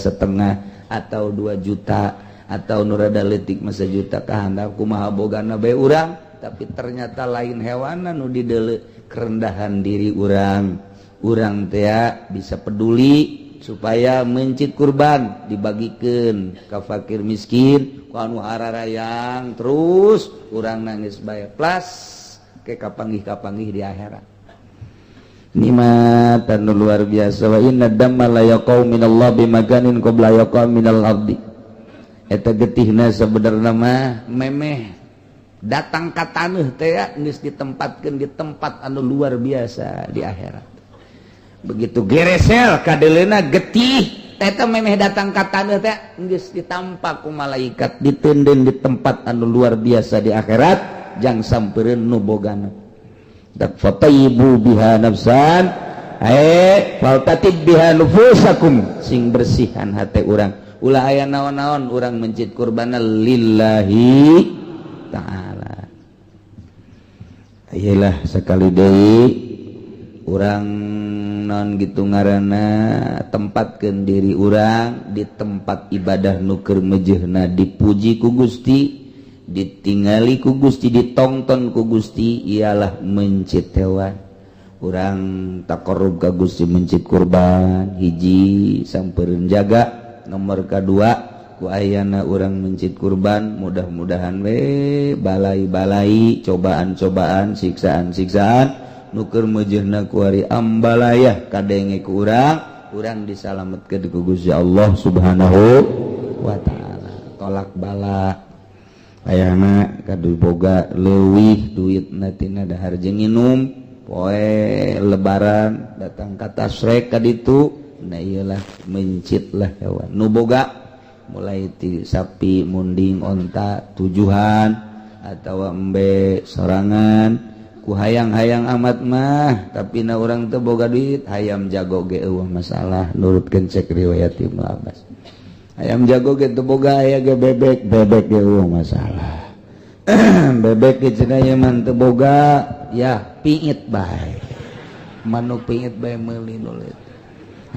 atau 2 juta atau nu rada leutik mah 1 juta kahandap kumaha bogana bae urang, tapi ternyata lain hewan anu dideuleu, kerendahan diri urang. Urang teh bisa peduli. Supaya mencit kurban dibagikan ke fakir miskin, ku anu hararayang, terus urang nangis bae plus ke kapanggih-kapanggih di akhirat. Nikmat anu luar biasa. Wa inna damma la yaqau minallah bimakanin qabla yaqa minal ardi. Eta getihna sebenarnya mah memeh datang ka taneuh teh geus ditempatkeun di tempat anu luar biasa di akhirat. Begitu geresel kadeleuna getih eta memeh datang ka taneuh teh geus ditampak ku malaikat, ditenden di tempat anu luar biasa di akhirat jang sampereun nu bogana. Dak fatayyibu biha nafsan, eh faltatib biha nufusakum, sing bersihan hate urang, ulah aya naon-naon, urang mencit kurbana lillahi ta'ala. Ayelah, sekali deui urang non gitu ngaranna tempatkeun diri urang di tempat ibadah nu keur mejehna, dipuji ku Gusti, ditingali ku Gusti, ditongton ku Gusti, ialah mencit hewan. Urang taqarrub ka Gusti mencit kurban hiji sampereun jaga. Nomor kedua, ku ayana urang mencit kurban, mudah-mudahan we balai-balai, cobaan-cobaan, siksaan-siksaan nu keur mejehna kuari ambalayah kadenge ku urang, urang disalametkeun ku Gusti Allah Subhanahu wa Ta'ala. Tolak bala ayana kadu boga leuwih duit tina dahar jeung nginum poe Lebaran, datang ka tasrek ka ditu. Nah, iyalah, mencitlah hewan nu boga, mulai ti sapi, munding, onta tujuhan atau embe sorangan. Ku hayang-hayang amat mah, tapi na urang teu boga duit, hayam jago ge eueuh masalah, nurutkeun cek riwayat Ibnu Abbas. Hayam jago ge teu boga, aya ge bebek, bebek ge eueuh masalah. Bebek ge cenah ieu mah teu boga, ya piit bae, manuk piit bae meuli nulit.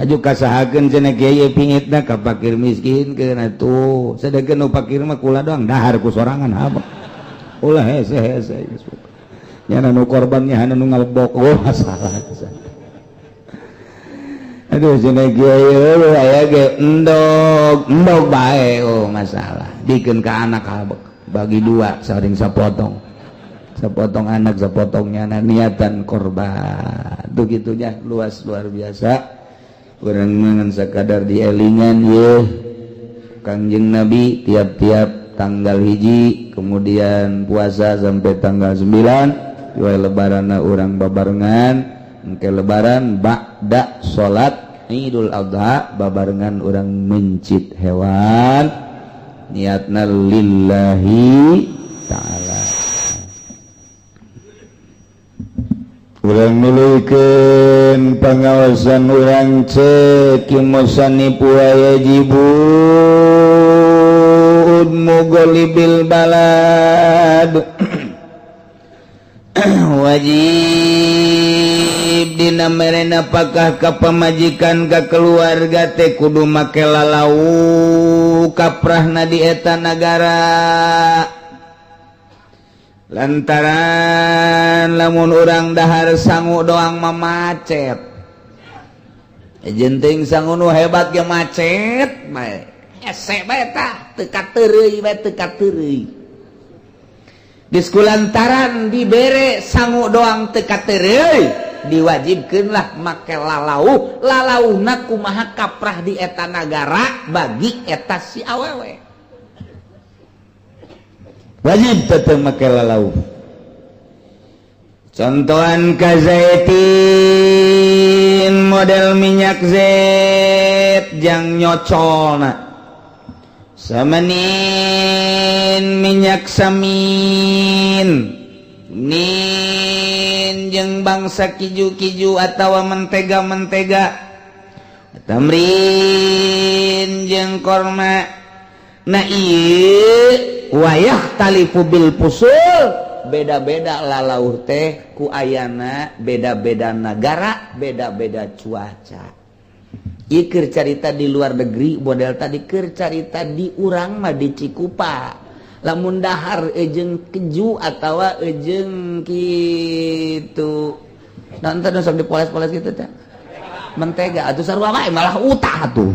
Haju kasahakeun cenah kiai piitna ka fakir miskin keun atuh, sedengkeun nu fakir mah kula doang dahar ku sorangan apa ulah hese hese nyana nu korbannya hana nu ngalebok. Oh, masalah. Aduh, cenah kiai eueuh aya ge endog, endog bae, oh masalah, dikeun ka anak habek, bagi dua, saring sapotong, sepotong anak, sepotongnya. Nah, niatan korban tuh gitunya luas, luar biasa. Urang mangan sakadar dielingan ye Kangjeng Nabi tiap-tiap tanggal 1, kemudian puasa sampai tanggal 9 jual Lebaran urang babarengan. Engke Lebaran ba'da salat Idul Adha babarengan urang mencit hewan, niatna lillahi ta'ala. Urang nuluykeun pangaosan urang, cek musannif, wa yajibu mugolibil balad, wajib dina mere napakah ka pamajikan, ka keluarga teh kudu make lalau kaprahna di eta nagara, lantaran lamun urang dahar sangu doang mah macet. Jenting sangu nu hebat ge macet bae, ese bae tah, teu kateureuy bae, teu kateureuy. Geus kulantaran dibere sangu doang teu kateureuy, diwajibkeunlah make lalau. Lalauna kumaha kaprah di eta nagara bagi eta si awewe, wajib tetep make lalau. Contohan kazaitin, model minyak zait jang nyocolna, samanin minyak samin nin jeung bangsa kiju-kiju atau mentega-mentega, tamrin jeung korma. Nah, ieu wayah talifu bil fusul, beda-beda lalauh teh ku ayana beda-beda negara, beda-beda cuaca. Ikir carita di luar negeri, model tadi keur carita di urang mah di Cikupa. Lamun dahar ejeng keju atau ejeng gitu, nonton sok dipoles-poles gitu teh. Mentega atuh sarua wae, malah utah tuh,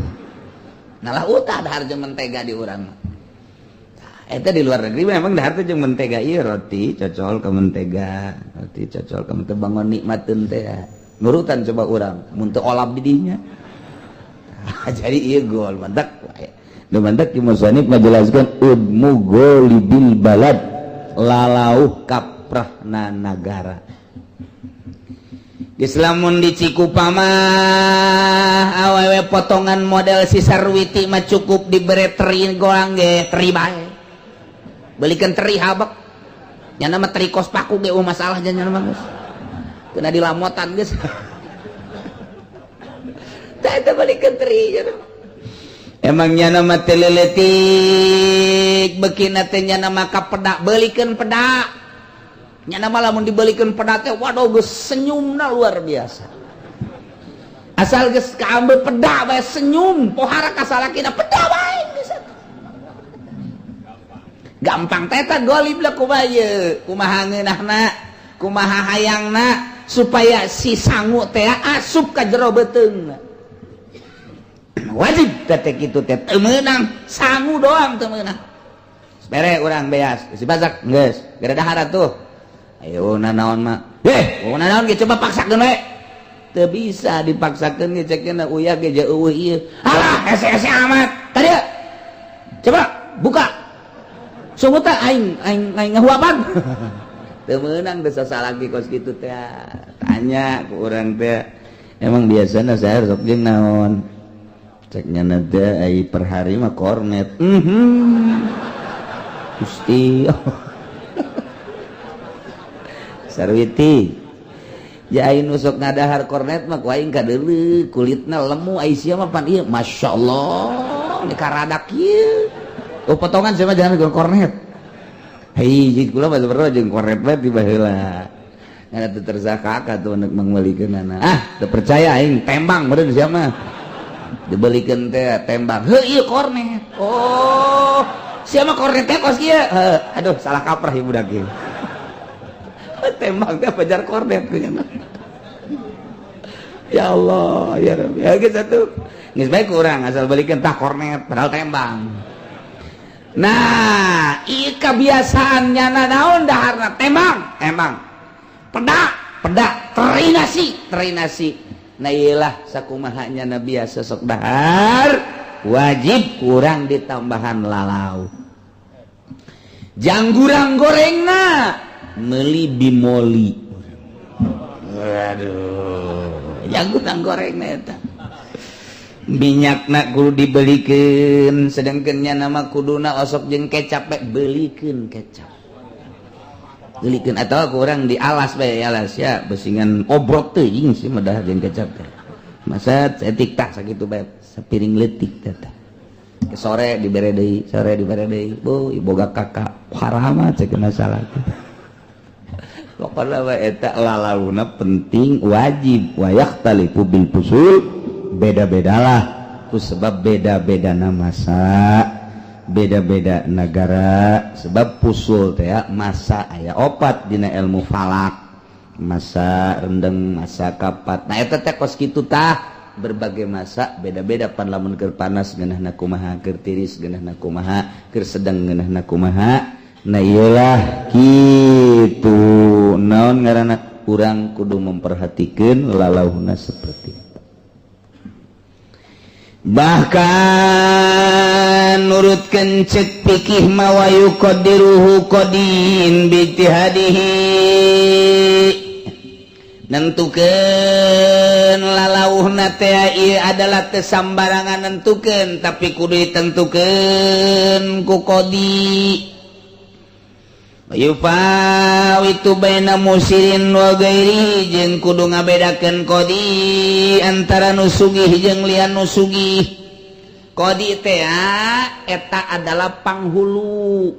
malah utah dahar jeung mentega di urang mah. Eta di luar negeri memang dahar teh jeung mentega ieu, roti cocol ke mentega, roti cocol ke mentega, bangun nikmateun teh nurutan. Coba urang mun teu olap di dinya. Jadi ieu gol mantak nu mantak ki musannif ngajelaskeun udmu golibil balad, lalauh kaprahna nagara. Geus lamun di Cikupa mah awewe potongan model si Sarwiti mah cukup dibere teri golang ge teri bae, belikan teri habek nyana mah, teri kos paku ge eueuh masalah nya mah, geus kena dilamotan geus. Tah, eta belikan teri nya. Emang nyana mah teu leutik beukina teh, nyana mah ka pedak, belikeun pedak. Nyana mah lamun dibelikeun pedak teh, waduh, geus senyumna luar biasa. Asal geus kaambil pedak bae senyum, pohara ka salakina pedak bae geus atuh. Gampang teh eta golib lah. Kumaha ieu, kumaha ngeunahna, kumaha hayangna supaya si sangu teh asup ka jero beuteungna. Wajib teh kitu teh, teu meunang sangu doang, teu meunang. Bere urang beas si basak geus gara dahar atuh, ayo nanaon mah eh naon ge, coba paksakeun we. Teu bisa dipaksakeun ge, cekeun uyah ge eueuh ieu. Alah, hese-hese amat tadi, coba buka sungguh teh, aing aing aing ngahuapan. Teu meunang teh sasalaki kos kitu teh. Tanya ku urang teh, emang biasana saya sok jeung naon? Cek nyana teh ai per hari mah kornet. Gusti Sarwiti ya, aing nu sok ngadahar kornet mah ku aing kadeuleu kulitna lemu, ai sia mah pan ieu, masyaallah, di karadak ieu. Oh, potongan sia mah jangan jeung kornet. Hei, jadi kula mah sebenarnya jeung kornet bae di baheula. Ngan teu terzakak atuh nek mangmeulikeunana. Ah, teu percaya aing, tembang meureun sia mah. Dibelikeun teh tembang. Heuh, ieu kornet. Oh, sia mah kornet teh kos kieu. Heuh, aduh, salah kaprah ieu budak ieu. Tembang teh pajar kornet ku nya. Ya Allah, ya Rabbi. Ya geus atuh. Geus bae ku urang asal belikeun tah kornet padahal tembang. Nah, ieu kebiasaan nyana naon daharna tembang, tembang. Pedak, pedak, teri nasi, teri nasi. Nah, iyalah sakumaha nyana biasa sok dahar, wajib kurang ditambahan lalau. Jangurang gorengna meuli bimoli. Waduh, jangurang gorengna eta. Minyakna kudu dibelikeun, sedangkan nya nama kuduna osok jeung kecap bae, belikeun kecap. Belikeun atau kurang di alas bae, alas ya, besingan obrok teuing sih mah jeung kecap teh. Masa cetik tah sakitu bae, sapiring leutik teh tah. Ke sore dibere deui, sore dibere deui. Bu, boga kakak haram cek masalah teh. Pokokna mah eta lalauna penting wajib wa yakhtalifu bil fusul, beda-bedalah ku sebab beda-beda masa, beda-beda negara, sebab fusul teh masa aya opat dina ilmu falak, masa rendeng, masa kapat. Nah, eta teh kos kitu tah, berbagai masa beda-beda. Pan lamun keur panas ngeunahna kumaha, keur tiris ngeunahna kumaha, keur sedang ngeunahna kumaha. Nah, iyalah kitu, naon ngaranna, urang kudu memperhatikan lalauhna seperti itu. Bahkan nurutkeun cek fikih mah wa yuqaddiruhu qadin bijtihadihi, nentukeun lalauhna teh ieu adalah teu sambarangan nentukeun, tapi kudu ditentukeun ku qadi. Yufawitu baina musirin wa ghairi, jeung kudu ngabedakeun qadi antara nu sugih jeung lian nu sugih. Qadi teh eta adalah panghulu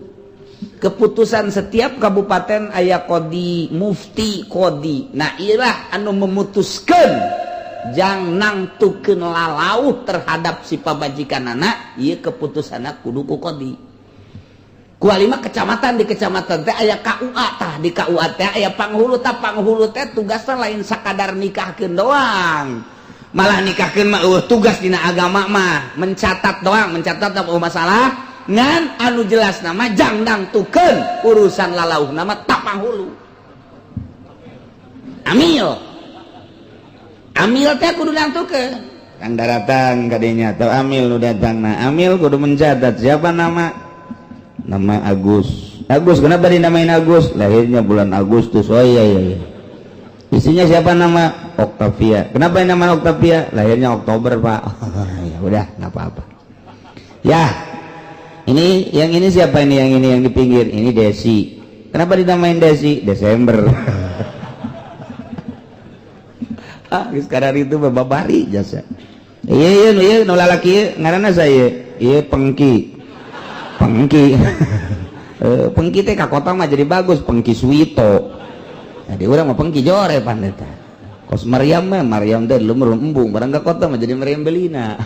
keputusan setiap kabupaten, aya qadi, mufti, qadi. Nah, ilah anu memutuskan jang nangtukeun lalauh terhadap si pamajikanana. Ieu keputusanna kudu ku qadi. Kualima kecamatan, di kecamatan teh aya KUA tah, di KUA teh aya panghulu tah. Panghulu teh tugasnya lain sakadar nikahkeun doang. Malah nikahkeun mah eueuh tugas dina agama mah, mencatat doang, mencatat apa masalah. Ngan anu jelas nama jang dangtukeun urusan lalauh nama tapahulu. Amil. Amil teh kudu dangtukeun. Kang daratang kadinya atau amil nu datang, nah amil kudu mencatat siapa nama. Nama Agus. Agus, kenapa dinamain Agus? Lahirnya bulan Agustus. Oh iya iya iya. Isinya siapa nama? Octavia. Kenapa dinamain Octavia? Lahirnya Oktober, Pak. Ya udah, nggak apa-apa ya. Ini yang ini siapa ini, yang ini yang di pinggir ini? Desi. Kenapa dinamain Desi? Desember. Ah, sekarang itu babari jasa. Iya iya iya, nu lalaki ieu ngaranna saya iya Pengki. Pengki. Eh, Pengki teh ka kota mah jadi bagus, Pengki Suwito. Jadi urang mah Pengki jore pan eta. Kos Maryam mah, Maryam teh lumur embung, barang ka kota mah jadi Maryam Belina.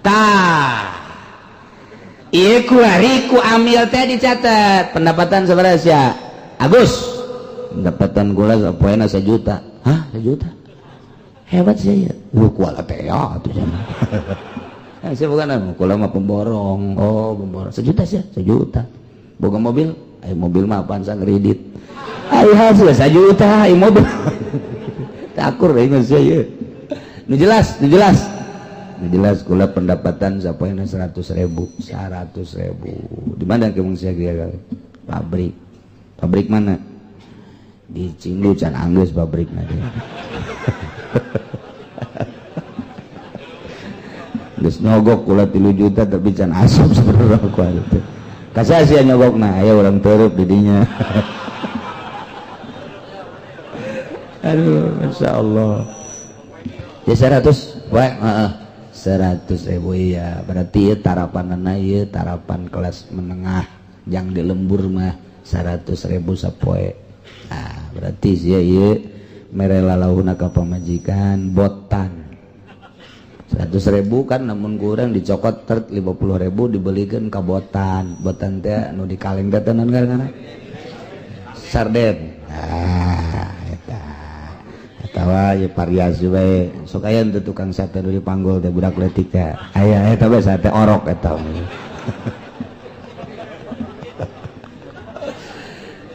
Tah. Ieu kuari ku amil teh dicatat pendapatan sabaraha sia? Agus. Pendapatan gula sapoena 1 juta. Hah, 1 juta? Hebat sih ya. Lu kuala teh ya atuh cenah. Eh, saya bukan anu, kula mah pemborong. Oh, pemborong. 1 juta sih, 1 juta. Boga mobil? Ayo mobil mah apaan kredit. Ayo hasil 1 juta, ayo mobil. Takur deh mas ya. Nu jelas, nu jelas. Nu jelas kula pendapatan sapoena 100 ribu, 100 ribu. Di mana kamu sia kali? Pabrik. Pabrik mana? Di Cindu can anggeus pabrikna dia. Geus nyogok kula 3 juta tapi can asup sebenarnya ku itu. Kasih sia nyogokna, aya urang teurup di dinya. Aduh, Masya Allah. Ya 100, wae, heeh. 100 ribu ya. Berarti ya tarapanana ieu tarapan kelas menengah yang di lembur mah 100 ribu sapoe. Nah, berarti sia ieu mere lalauhna ka pamajikan botan. 100 ribu kan, namun kurang dicokot ter 50 ribu dibelikan ke botan. Botan teh nu di kaleng teh naon ngaranna? Sarden. Ah, eta. Atawa ya variasi bae. Sok aya teu tukang sate nu dipanggul teh budak leutik teh. Aya eta bae sate orok eta.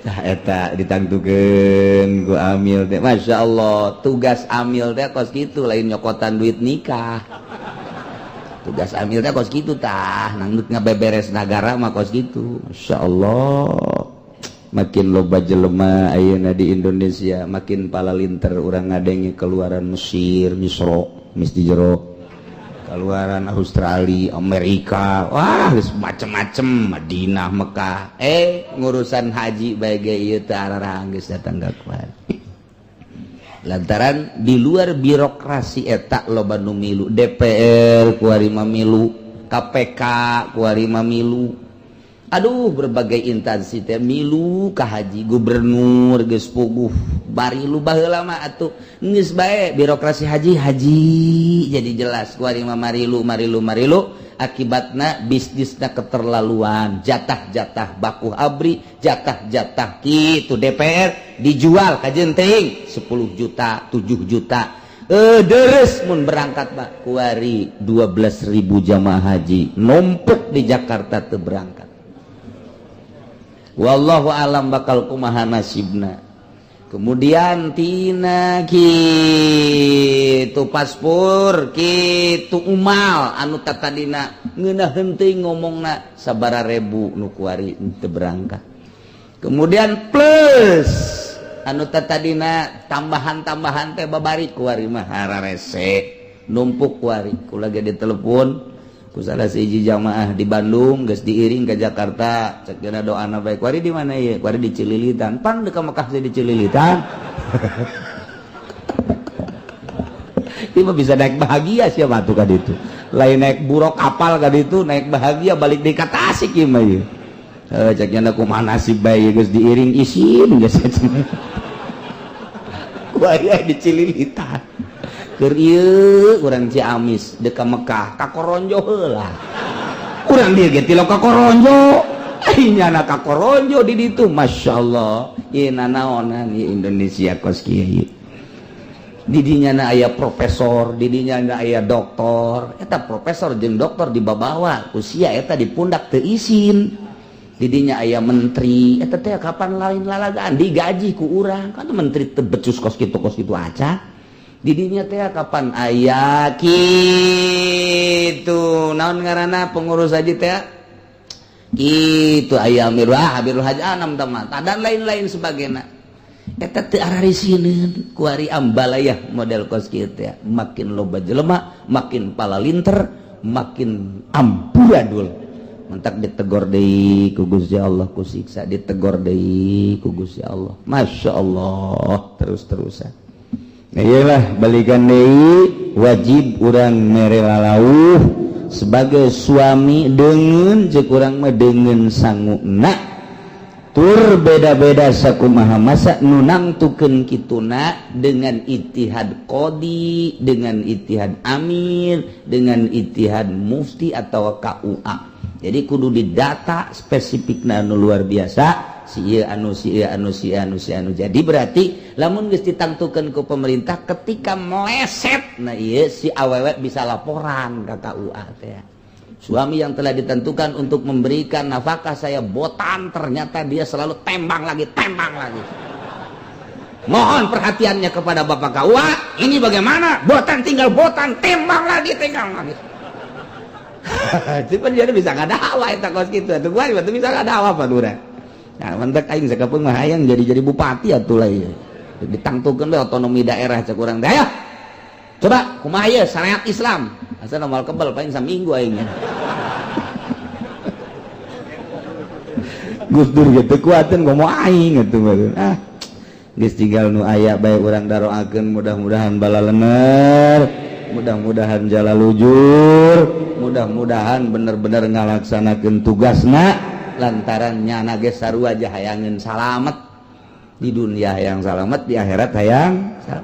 Tah eta ditangtukeun ku amil teh. Masya Allah, tugas amil teh kos kitu, lain nyokotan duit nikah. Tugas amil teh kos kitu tah, nangdut ngabeberes nagara mah kos kitu. Masya Allah. Makin loba jelema ayeuna di Indonesia, makin palalinter urang ngadenge keluaran Mesir, Misro, mis di jero. Keluaran Australia, Amerika, wah geus macem-macem, Madinah, Mekah. Eh, ngurusan haji bae ge ieu teh ararang geus datang ka kuat. Lantaran di luar birokrasi eta loba nu milu, DPR kuari mah milu, KPK kuari mah milu. Aduh, berbagai instansi teh milu ka haji, gubernur geus puguh bari lu baheula mah atuh geus bae birokrasi haji haji jadi jelas kuari mah marilu marilu marilu, akibatna bisnisna keterlaluan, jatah-jatah bakuh abri, jatah-jatah kitu DPR dijual kajeun teuing 10 juta 7 juta. Deres mun berangkat Pak kuari 12.000 jamaah haji numpuk di Jakarta teu berangkat. Wallahu alam bakal kumaha nasibna. Kemudian tina kitu paspor kitu umal anu tatadina ngeunah henteu ngomongna sabara ribu nu kuari teu berangkat. Kemudian plus anu tatadina tambahan-tambahan teh babari kuari mah hararese numpuk kuari. Kula ge ditelepon ku salah sahiji jamaah di Bandung geus diiring ke Jakarta, cek dina doana bae kuari di mana ieu? Kuari di Cililitan. Pan deuk ka Mekah teh di Cililitan. Ieu mah bisa naik bahagia siapa tuh ka ditu. Lain naik buruk kapal ka ditu, naik bahagia balik deui ka Tasik ieu mah ieu. Heuh cek nya kumaha nasib bae geus diiring isin geus. Kuari di Cililitan. Keur ieu urang Ciamis deuk ka Mekah ka Koronjo heula. Urang dieu ge tilu ka Koronjo. Ai nyana ka Koronjo di ditu masyaallah. Ieu nanaonan ieu Indonesia kos kieu ieu. Didinya na aya profesor, didinya na aya doktor. Eta profesor jeung doktor dibabawa usia eta di pundak teu isin. Didinya aya menteri, eta teh kapan lain lalagaan digaji ku urang kan. Menteri teu becus kos kitu, kos kitu aca. Didinya teh kapan aya kitu, naon ngaranna, pengurus haji teh itu, aya amirul, ah, amirul haji anam teman dan lain-lain sebagainya. Eta teu ararisineun kuari ambalayah model kos kieu teh. Makin loba jelema, makin palalinter, makin amburadul. Mentak ditegor deui ku Gusti Allah, ku siksa ditegor deui ku Gusti Allah. Masya Allah, terus-terusan. Nah, iyalah, balikan deui, wajib urang mere lalauh sebagai suami dengan cek urang mah dengan sanguna tur beda-beda sakumaha masa nu nangtukeun kituna dengan ijtihad qodi, dengan ijtihad amir, dengan ijtihad mufti atau KUA. Jadi kudu didata spesifikna nu luar biasa, si ieu anu, si ieu anu, si ieu anu, si anu. Jadi berarti lamun geus ditangtukeun ku pemerintah, ketika meleset, nah, ieu si awewe bisa laporan ke KUA teh. Suami yang telah ditentukan untuk memberikan nafkah saya botan, ternyata dia selalu tembang lagi, tembang lagi. Mohon perhatiannya kepada Bapak KUA, ini bagaimana? Botan tinggal botan, tembang lagi, tembang lagi. Itu dia bisa nggak dakwah eta kos kitu atuh, gua itu bisa nggak dakwah apa urang. Nah, mentek aing sakapeung mah hayang jadi bupati atuh lah ieu. Ditangtukeun we otonomi daerah cek urang teh. Ayo. Coba kumaha ieu syariat Islam? Asa moal kebel, paling saminggu aing. Gus Dur gitu kuatin ngomong aing gitu. Ah, geus tinggal nu aya bae urang daroakeun, mudah-mudahan balalener, mudah-mudahan jalalujur, mudah-mudahan bener-bener ngalaksanakeun tugasna, lantaran nyana ge sarua hayangeun salamet di dunia, hayang salamet di akhirat, hayang.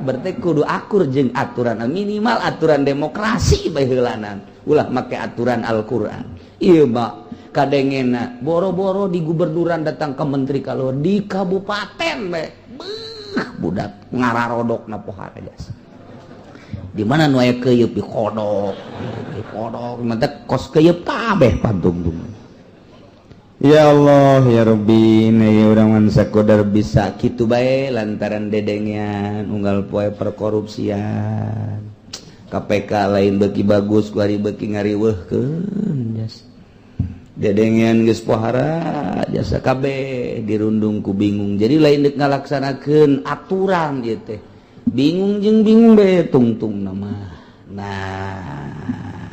Berarti kudu akur jeung aturan, minimal aturan demokrasi bae heulanan, ulah make aturan Al-Qur'an. Ieu mah kadengena boro-boro di gubernuran datang ke menteri, kalau di kabupaten bae, beuh, budak ngararodok na pohara jasa. Di mana nu aya keuyeup dikodok, dikodok, mantak kos keuyeup kabeh pantungtung. Ya Allah ya Rabbi, nah, urang mah sakodar bisa kitu bae, lantaran dedengean unggal poe perkorupsian. KPK lain beki bagus kuari, beki ngariweuhkeun jas. Dedengean geus pohara jasa kabeh dirundung ku bingung. Jadi lain deuk ngalaksanakeun aturan ieu teh, bingung jeung bingung bae tungtung nama. Nah,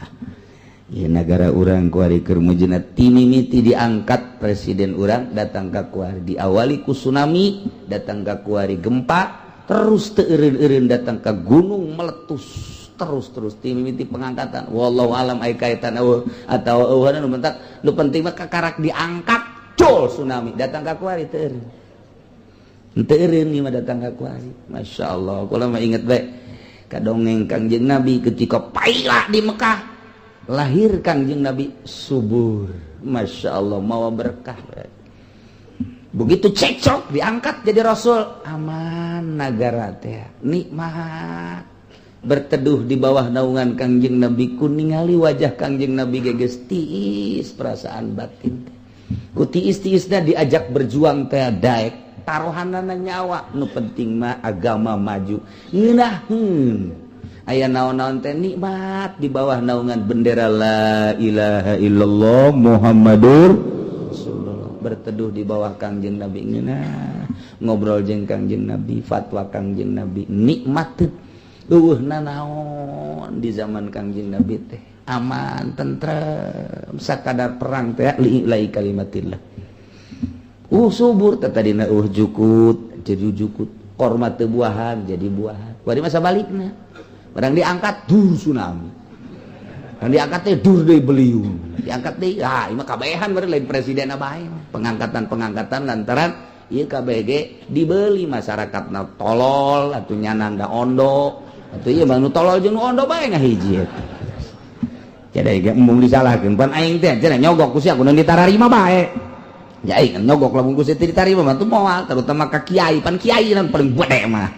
ya, negara urang kuari keur mujina timimiti diangkat presiden urang datang ka kuari diawali ku tsunami, datang ka kuari gempa, terus teu eureun-eureun datang ka gunung meletus, terus terus timimiti pengangkatan. Wallahu alam aya kaitan eueuh atau eueuh, nu penting, nu penting mah kakarak diangkat cul tsunami datang ka kuari teu eureun, teu eureun ieu mah datang ka kuari. Masya Allah, kula mah inget bae ka dongeng Kangjeng Nabi ketika paila di Mekah, lahir Kangjeng Nabi subur, Masya Allah, mawa berkah. Begitu cekcok diangkat jadi rasul, aman negara teh, nikmat berteduh di bawah naungan Kangjeng Nabi. Ku ningali wajah Kangjeng Nabi geges tiis perasaan batin teh. Ku tiis-tiisna diajak berjuang teh daek taruhanana nyawa, nu penting mah agama maju, ngeunaheun. Aya naon-naon teh nikmat di bawah naungan bendera la ilaha illallah Muhammadur Rasulullah, berteduh di bawah Kangjeng Nabi, ngeunah ngobrol jeung Kangjeng Nabi, fatwa Kangjeng Nabi nikmat. Eueuh nanaon di zaman Kangjeng Nabi teh aman tentrem, sakadar perang teh li lai kalimatillah. Subur teh, tadina jukut jadi jukut, korma teu buahan jadi buahan. Bari masa balikna barang diangkat dur tsunami, barang diangkat teh dur deui beliung, diangkat deui. Ah, ieu mah kabehan bari lain presiden bae pengangkatan-pengangkatan, lantaran ieu KBG dibeli masyarakat na tolol atuh, nyananda ondo atuh. Ieu mah nu tolol jeung nu ondo bae ngahiji eta. Jadi ge embung disalahkeun, pan aing teh cenah nyogok ku sia kudu ditararima bae. Ya aing nyogok lamun ku sia teu ditarima mah teu moal, terutama ka kiai, pan kiai nan paling gede mah.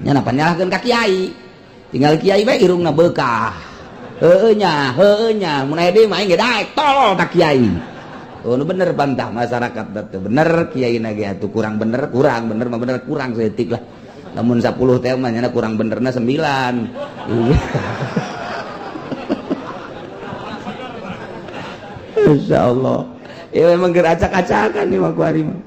Nya napa nyalahkeun ka kiai. Tinggal kiai bae irungna beukah. Heueuh nya, heueuh nya, mun aya deui mah aing ge daek tolol ka kiai. Oh, nu bener bantah masyarakat teh bener kiai na ge atuh kurang bener mah bener kurang saeutik lah. Lamun 10 teh mah nya kurang benerna 9. Insyaallah. Ya memang ger acak-acakan nih mah kuari mah.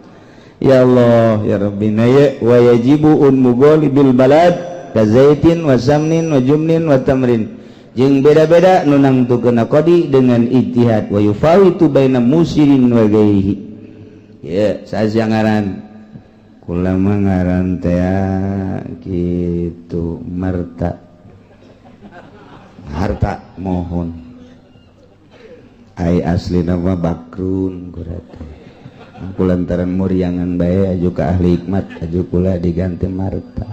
Ya Allah ya Rabbina ya wa yajibu un mughalibil balad kazaitin wa samnin wa jumnin wa tamrin. Jeung beda-beda nu nangtukeun qadi dengan ijtihad wa yufawitu baina musirin wa ghairihi. Ya, saja ngaran kula mah ngaran teh kitu marta. Harta mohon. Ai aslina mah bakrun kula teh. Kulantaran muriangan bae aju ka ahli hikmat aju kula diganti marta.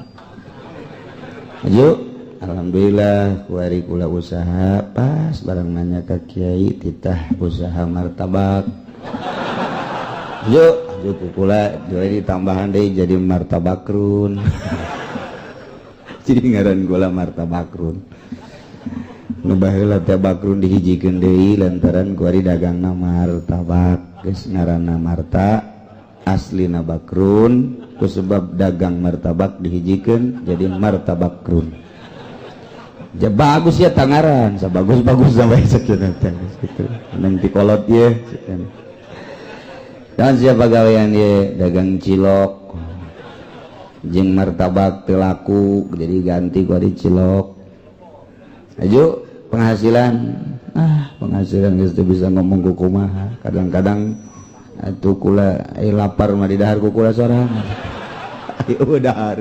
Aju alhamdulillah kuari kula usaha pas barang nanya ka kiai titah usaha martabak. Yuk, aju kula jadi tambahan deui jadi martabakrun. Jadi ngaran kula martabakrun. Nu baheula teh bakrun dihijikeun deui lantaran kuari dagangna martabak. Geus ngaranna marta aslina bakrun ku sebab dagang martabak dihijikeun jadi martabakrun. Ja bagus ya tangaran, sabagus-bagus sampai sekian teh gitu. Nang tikolot ye. Dan siapa gawean ye dagang cilok jeung martabak teu laku jadi ganti ku di cilok. Aju penghasilan, penghasilan geus teu bisa ngomong ku kumaha. Kadang-kadang atuh kula lapar mah di dahar ku kula sorangan. Ayo dahar.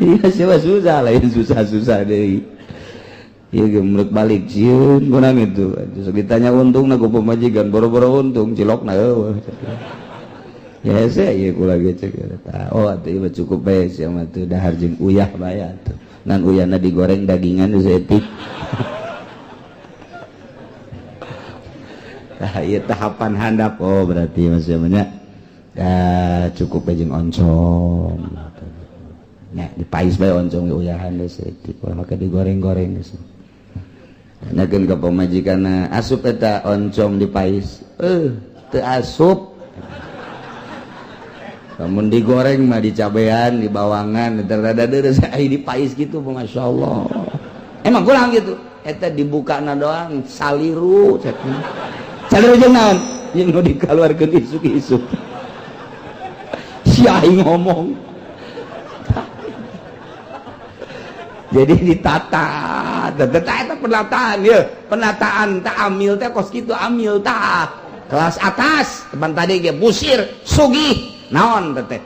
Iya siapa susah lain susah-susah deh. Iya geumrek balik sieun kurang itu. Terus ditanya untung na ku pamajikan boro-boro untung cilok na eueuh. Ya saya ieu kula ge cek eta. Oh atuh ieu cukup bae sia mah teu dahar jeung uyah bae atuh. Ngan uyahna digoreng dagingan saeutik. Tah ieu tahapan handap. Oh berarti masih banyak. Ya cukup bae jeung oncom. Nya dipais bae oncom ge uyahan geus saeutik ulah make digoreng-goreng geus. Tanyakeun ka pamajikanna asup eta oncom dipais. Teu asup. Lamun digoreng mah dicabean, dibawangan, eta rada deureuh ai dipais kitu masyaallah. Emang kurang gitu. Eta dibukana doang saliru cek. Saliru jeung naon? Jeung nu dikaluarkeun isuk-isuk. Si aing ngomong. Jadi ditata, tata penataan ya, penataan tak amil teh kos kitu amil tah. Kelas atas, teman tadi ge busir, sugih, naon teh.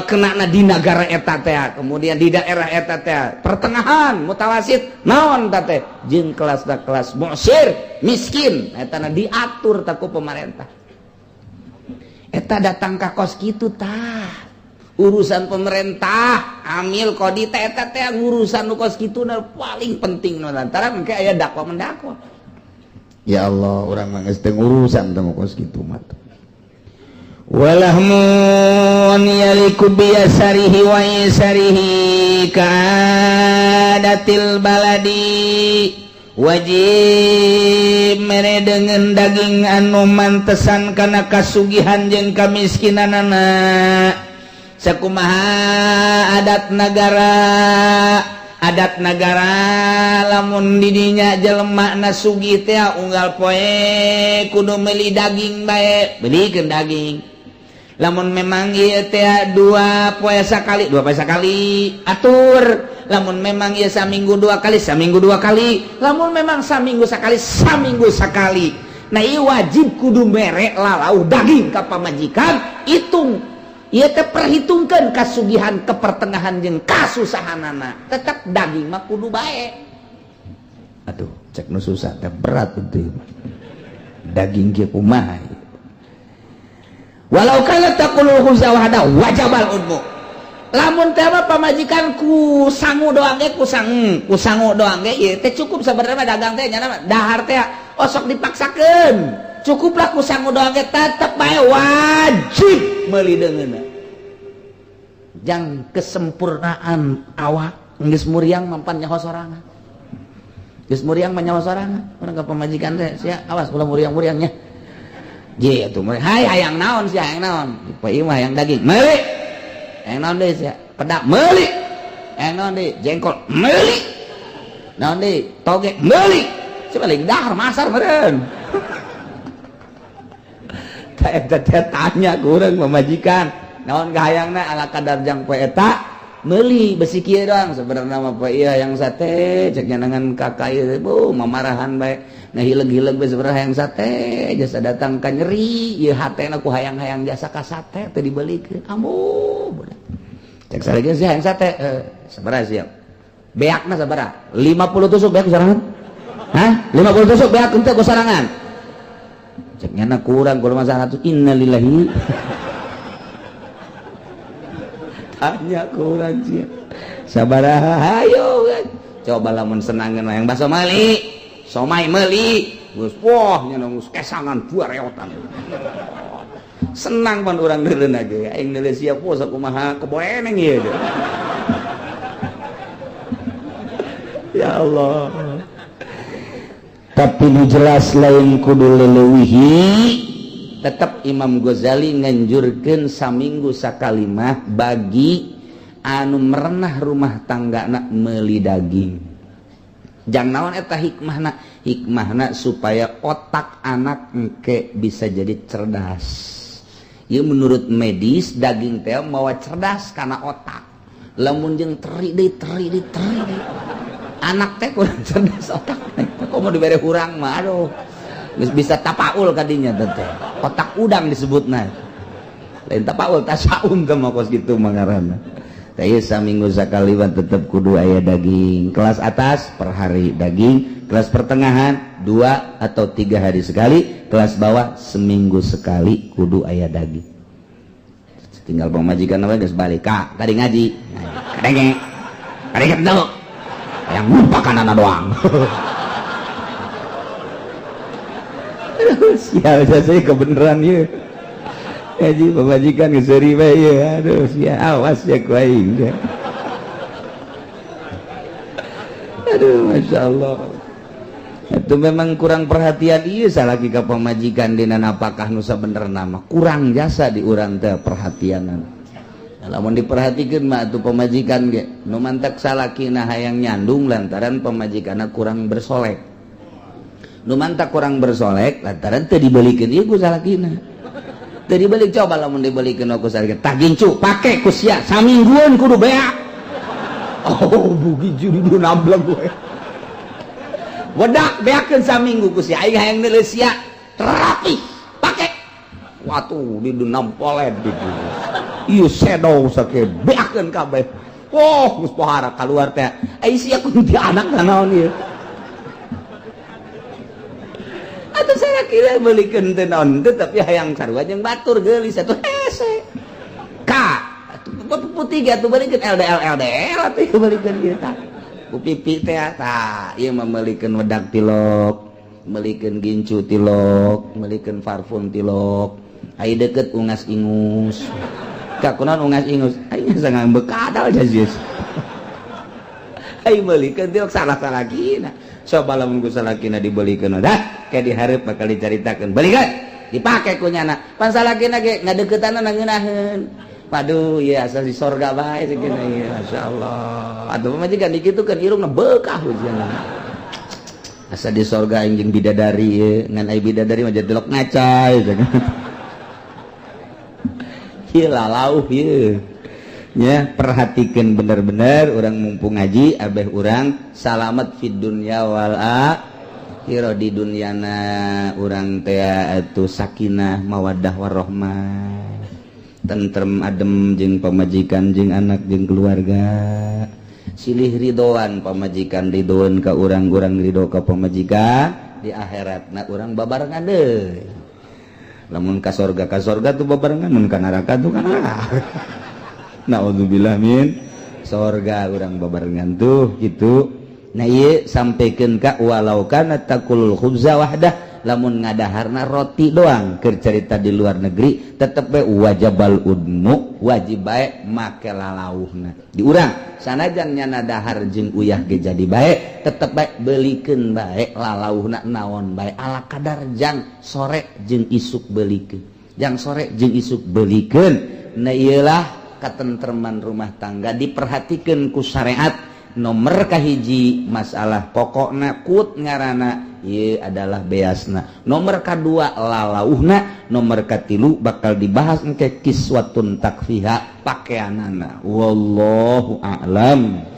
Kenana di nagara eta teh, kemudian di daerah eta teh, pertengahan mutawasit, naon teh, jeung kelas kelas musir, miskin, eta na diatur tah ku pemerintah. Eta datang ka kos kitu tah. Urusan pemerintah amil kodi teh eta teh urusan nu kos kitu na paling penting nu lantaran engke aya dakwa mendakwa. Ya Allah, urang mah geus teu urusan teh kos kitu mah. Walahmun yaliku biyasarihi wa isarihi kaadatil baladi wajib mere dengan daging anu mantesan kana kasugihan jeung kamiskinanana. Sakumaha adat nagara lamun didinya jelema na sugih teh unggal poe kudu meuli daging bae, belikeun daging. Lamun memang ieu teh dua poe sakali atur. Lamun memang ieu saminggu dua kali, saminggu dua kali. Lamun memang saminggu sakali, saminggu sakali. Nah ieu wajib kudu mere lalau daging ka pamajikan, hitung. Ieu teh perhitungkeun kasugihan ke pertengahan jeung kasusahanana. Tetep daging mah kudu bae. Aduh, cek nu susah teh berat itu. Daging ge kumaha. Walau kana taqulu khubza wahda wajabal udmu. Lamun teh mah pamajikan ku sangu doang ge ku sangu doang ge ieu teh cukup sabenerna dagang teh nya dahar teh osok dipaksakeun. Cukuplah ku sangu doang ge tetep bae wajib meuli deungeunna. Jang kesempurnaan awak geus muriang mampan nyaho sorangan. Geus muriang mah nyaho sorangan. Urang ka pamajikan teh sia awas ulah muriang-muriangnya. Je atuh muriang. Hai hayang naon sia hayang naon? Poe ieu mah hayang daging. Meuli. Hayang naon deui sia? Pedak meuli. Hayang naon deui? Jengkol meuli. Naon deui? Toge meuli. Coba lagi dahar masar meureun. Tah eta teh tanya ku urang pamajikan. Naon kahayangna ala kadar jang poe eta meuli besi kieu doang sebenarnya mah poe ieu hayang sate cek nyanangan kakak ieu bu mamarahan bae nah hileung-hileung bae sebenarnya hayang sate jasa datang ka nyeri ieu hatena ku hayang-hayang jasa ka sate teu dibeulikeun ambu budak cek sareng sih hayang sate sabaraha siap beakna sabaraha 50 tusuk beak sorangan. Hah, 50 tusuk beak henteu ku sorangan cek nyana kurang kudu mah 100 innalillahi. Tanya kurang sih sabaraha ayo coba lamun senangan yang bakso meuli somai meuli geus wah nya geus kesangan dua reotan senang pan urang deuleun ge aing deuleu siap puasa kumaha keboeneng ieu. Ya Allah, tapi nu jelas lain kudu leleuwihi. Tetap Imam Ghazali nganjurkeun saminggu sakalimah bagi anu merenah rumah tangga nak meuli daging. Jang naon eta hikmahna? Hikmahna supaya otak anak engke bisa jadi cerdas. Ieu menurut medis daging teh mawa cerdas karena otak. Lamun jeung teri deui teri deui teri deui. Anak teh kurang cerdas otak. Kok mau dibere hurang mah aduh. Geus bisa tapaul kadinya teh. Otak udang disebutna. Lain tapaul tasaum teh mah kos kitu mah ngaranna. Teh saminggu sakali mah tetep kudu aya daging. Kelas atas per hari daging, kelas pertengahan 2 atau 3 hari sekali, kelas bawah seminggu sekali kudu aya daging. Tinggal pamajikan apa geus balik ka tadi ngaji. Kadenge. Kadenge teu. Yang lupakan anak doang. Sial saya kebenaran ya. Ngaji pamajikan geus bae ya. Aduh sia awas ya ku aing. Aduh Masya Allah. Itu memang kurang perhatian ieu salaki ka pamajikan dina napakah nu sabenerna mah kurang jasa di urang teh perhatianan. Lamun diperhatikeun mah atuh pamajikan ge nu mantak salakina hayang nyandung lantaran pamajikanna kurang bersolek. Nu mantak kurang bersolek lantaran teu dibelikeun ieu ku salakina. Teu dibeli coba lamun dibelikeun ku salakina tah gincu pake ku sia samingguan kudu beak. Oh bugi juri du nableg we. Wedak beakeun saminggu ku sia aing hayang neuleuh sia rapi pake. Watuh di du nampolet di du. Ieu sedo sake beakeun kabeh. Oh geus pohara kaluar teh. Ai sia kun ti anak naon ieu. Atuh saya kira belikeun teh naon teh tapi hayang sarua jeung batur geulis atuh hese. Ka atuh putih ge atuh belikeun LDL LDL atuh belikeun ieu tah. Ku pipi teh tah ieu mah meulikeun wedak tilok, meulikeun gincu tilok, meulikeun parfum tilok. Ai deukeut ungas ingus. Ka kunaon ungas ingus? Aing sangat bekadal jazis. Ai meulikeun tilok salah-salakina. Coba lamun ku salakina dibelikeun dah kayak dihareup bakal dicaritakeun. Belikeun dipake ku nyana. Pan salakina ge ngadeukeutana ngeunaheun. Waduh ieu asal di sorga bae sakieu ieu masyaallah. Atuh pamajikan dikitukeun irungna beukah ujana. Asa di sorga aing jeung bidadari ieu ngan ai bidadari mah jadi delok ngaca ieu. Ieu lalauh ieu. Ya, perhatikan bener-bener orang mumpung ngaji abeh urang salamet fid dunya wal akhirah di dunyana urang teh atuh sakinah mawaddah warahmah tentrem adem jeung pamajikan jeung anak jeung keluarga silih ridoan pamajikan ridoan ka urang urang ridho ka pamajikan di akhiratna urang babarengan deui lamun ka sorga tuh babarengan mun ka neraka tuh ka neraka. Naudzubillah min sorga urang babarengan tuh gitu. Nah ieu sampaikan ka walau kana takulul khubza wahdah Lamun ngadaharna roti doang, keur cerita di luar negeri, tetep we wajabal udmu, wajib bae make lalauhna. Di urang sanajan nyana dahar jeung uyah ge jadi bae, tetep bae belikeun bae lalauhna naon bae, ala kadar jang sore jeung isuk belikeun, jang sore jeung isuk belikeun. Nah, iyalah katentreman rumah tangga diperhatikan ku syariat. Nomor kahiji masalah pokokna kut ngarana ieu adalah beasna, nomor kedua lalauhna, nomor katilu bakal dibahas engke kiswatun takfiha, pakaianana. Wallahu a'lam.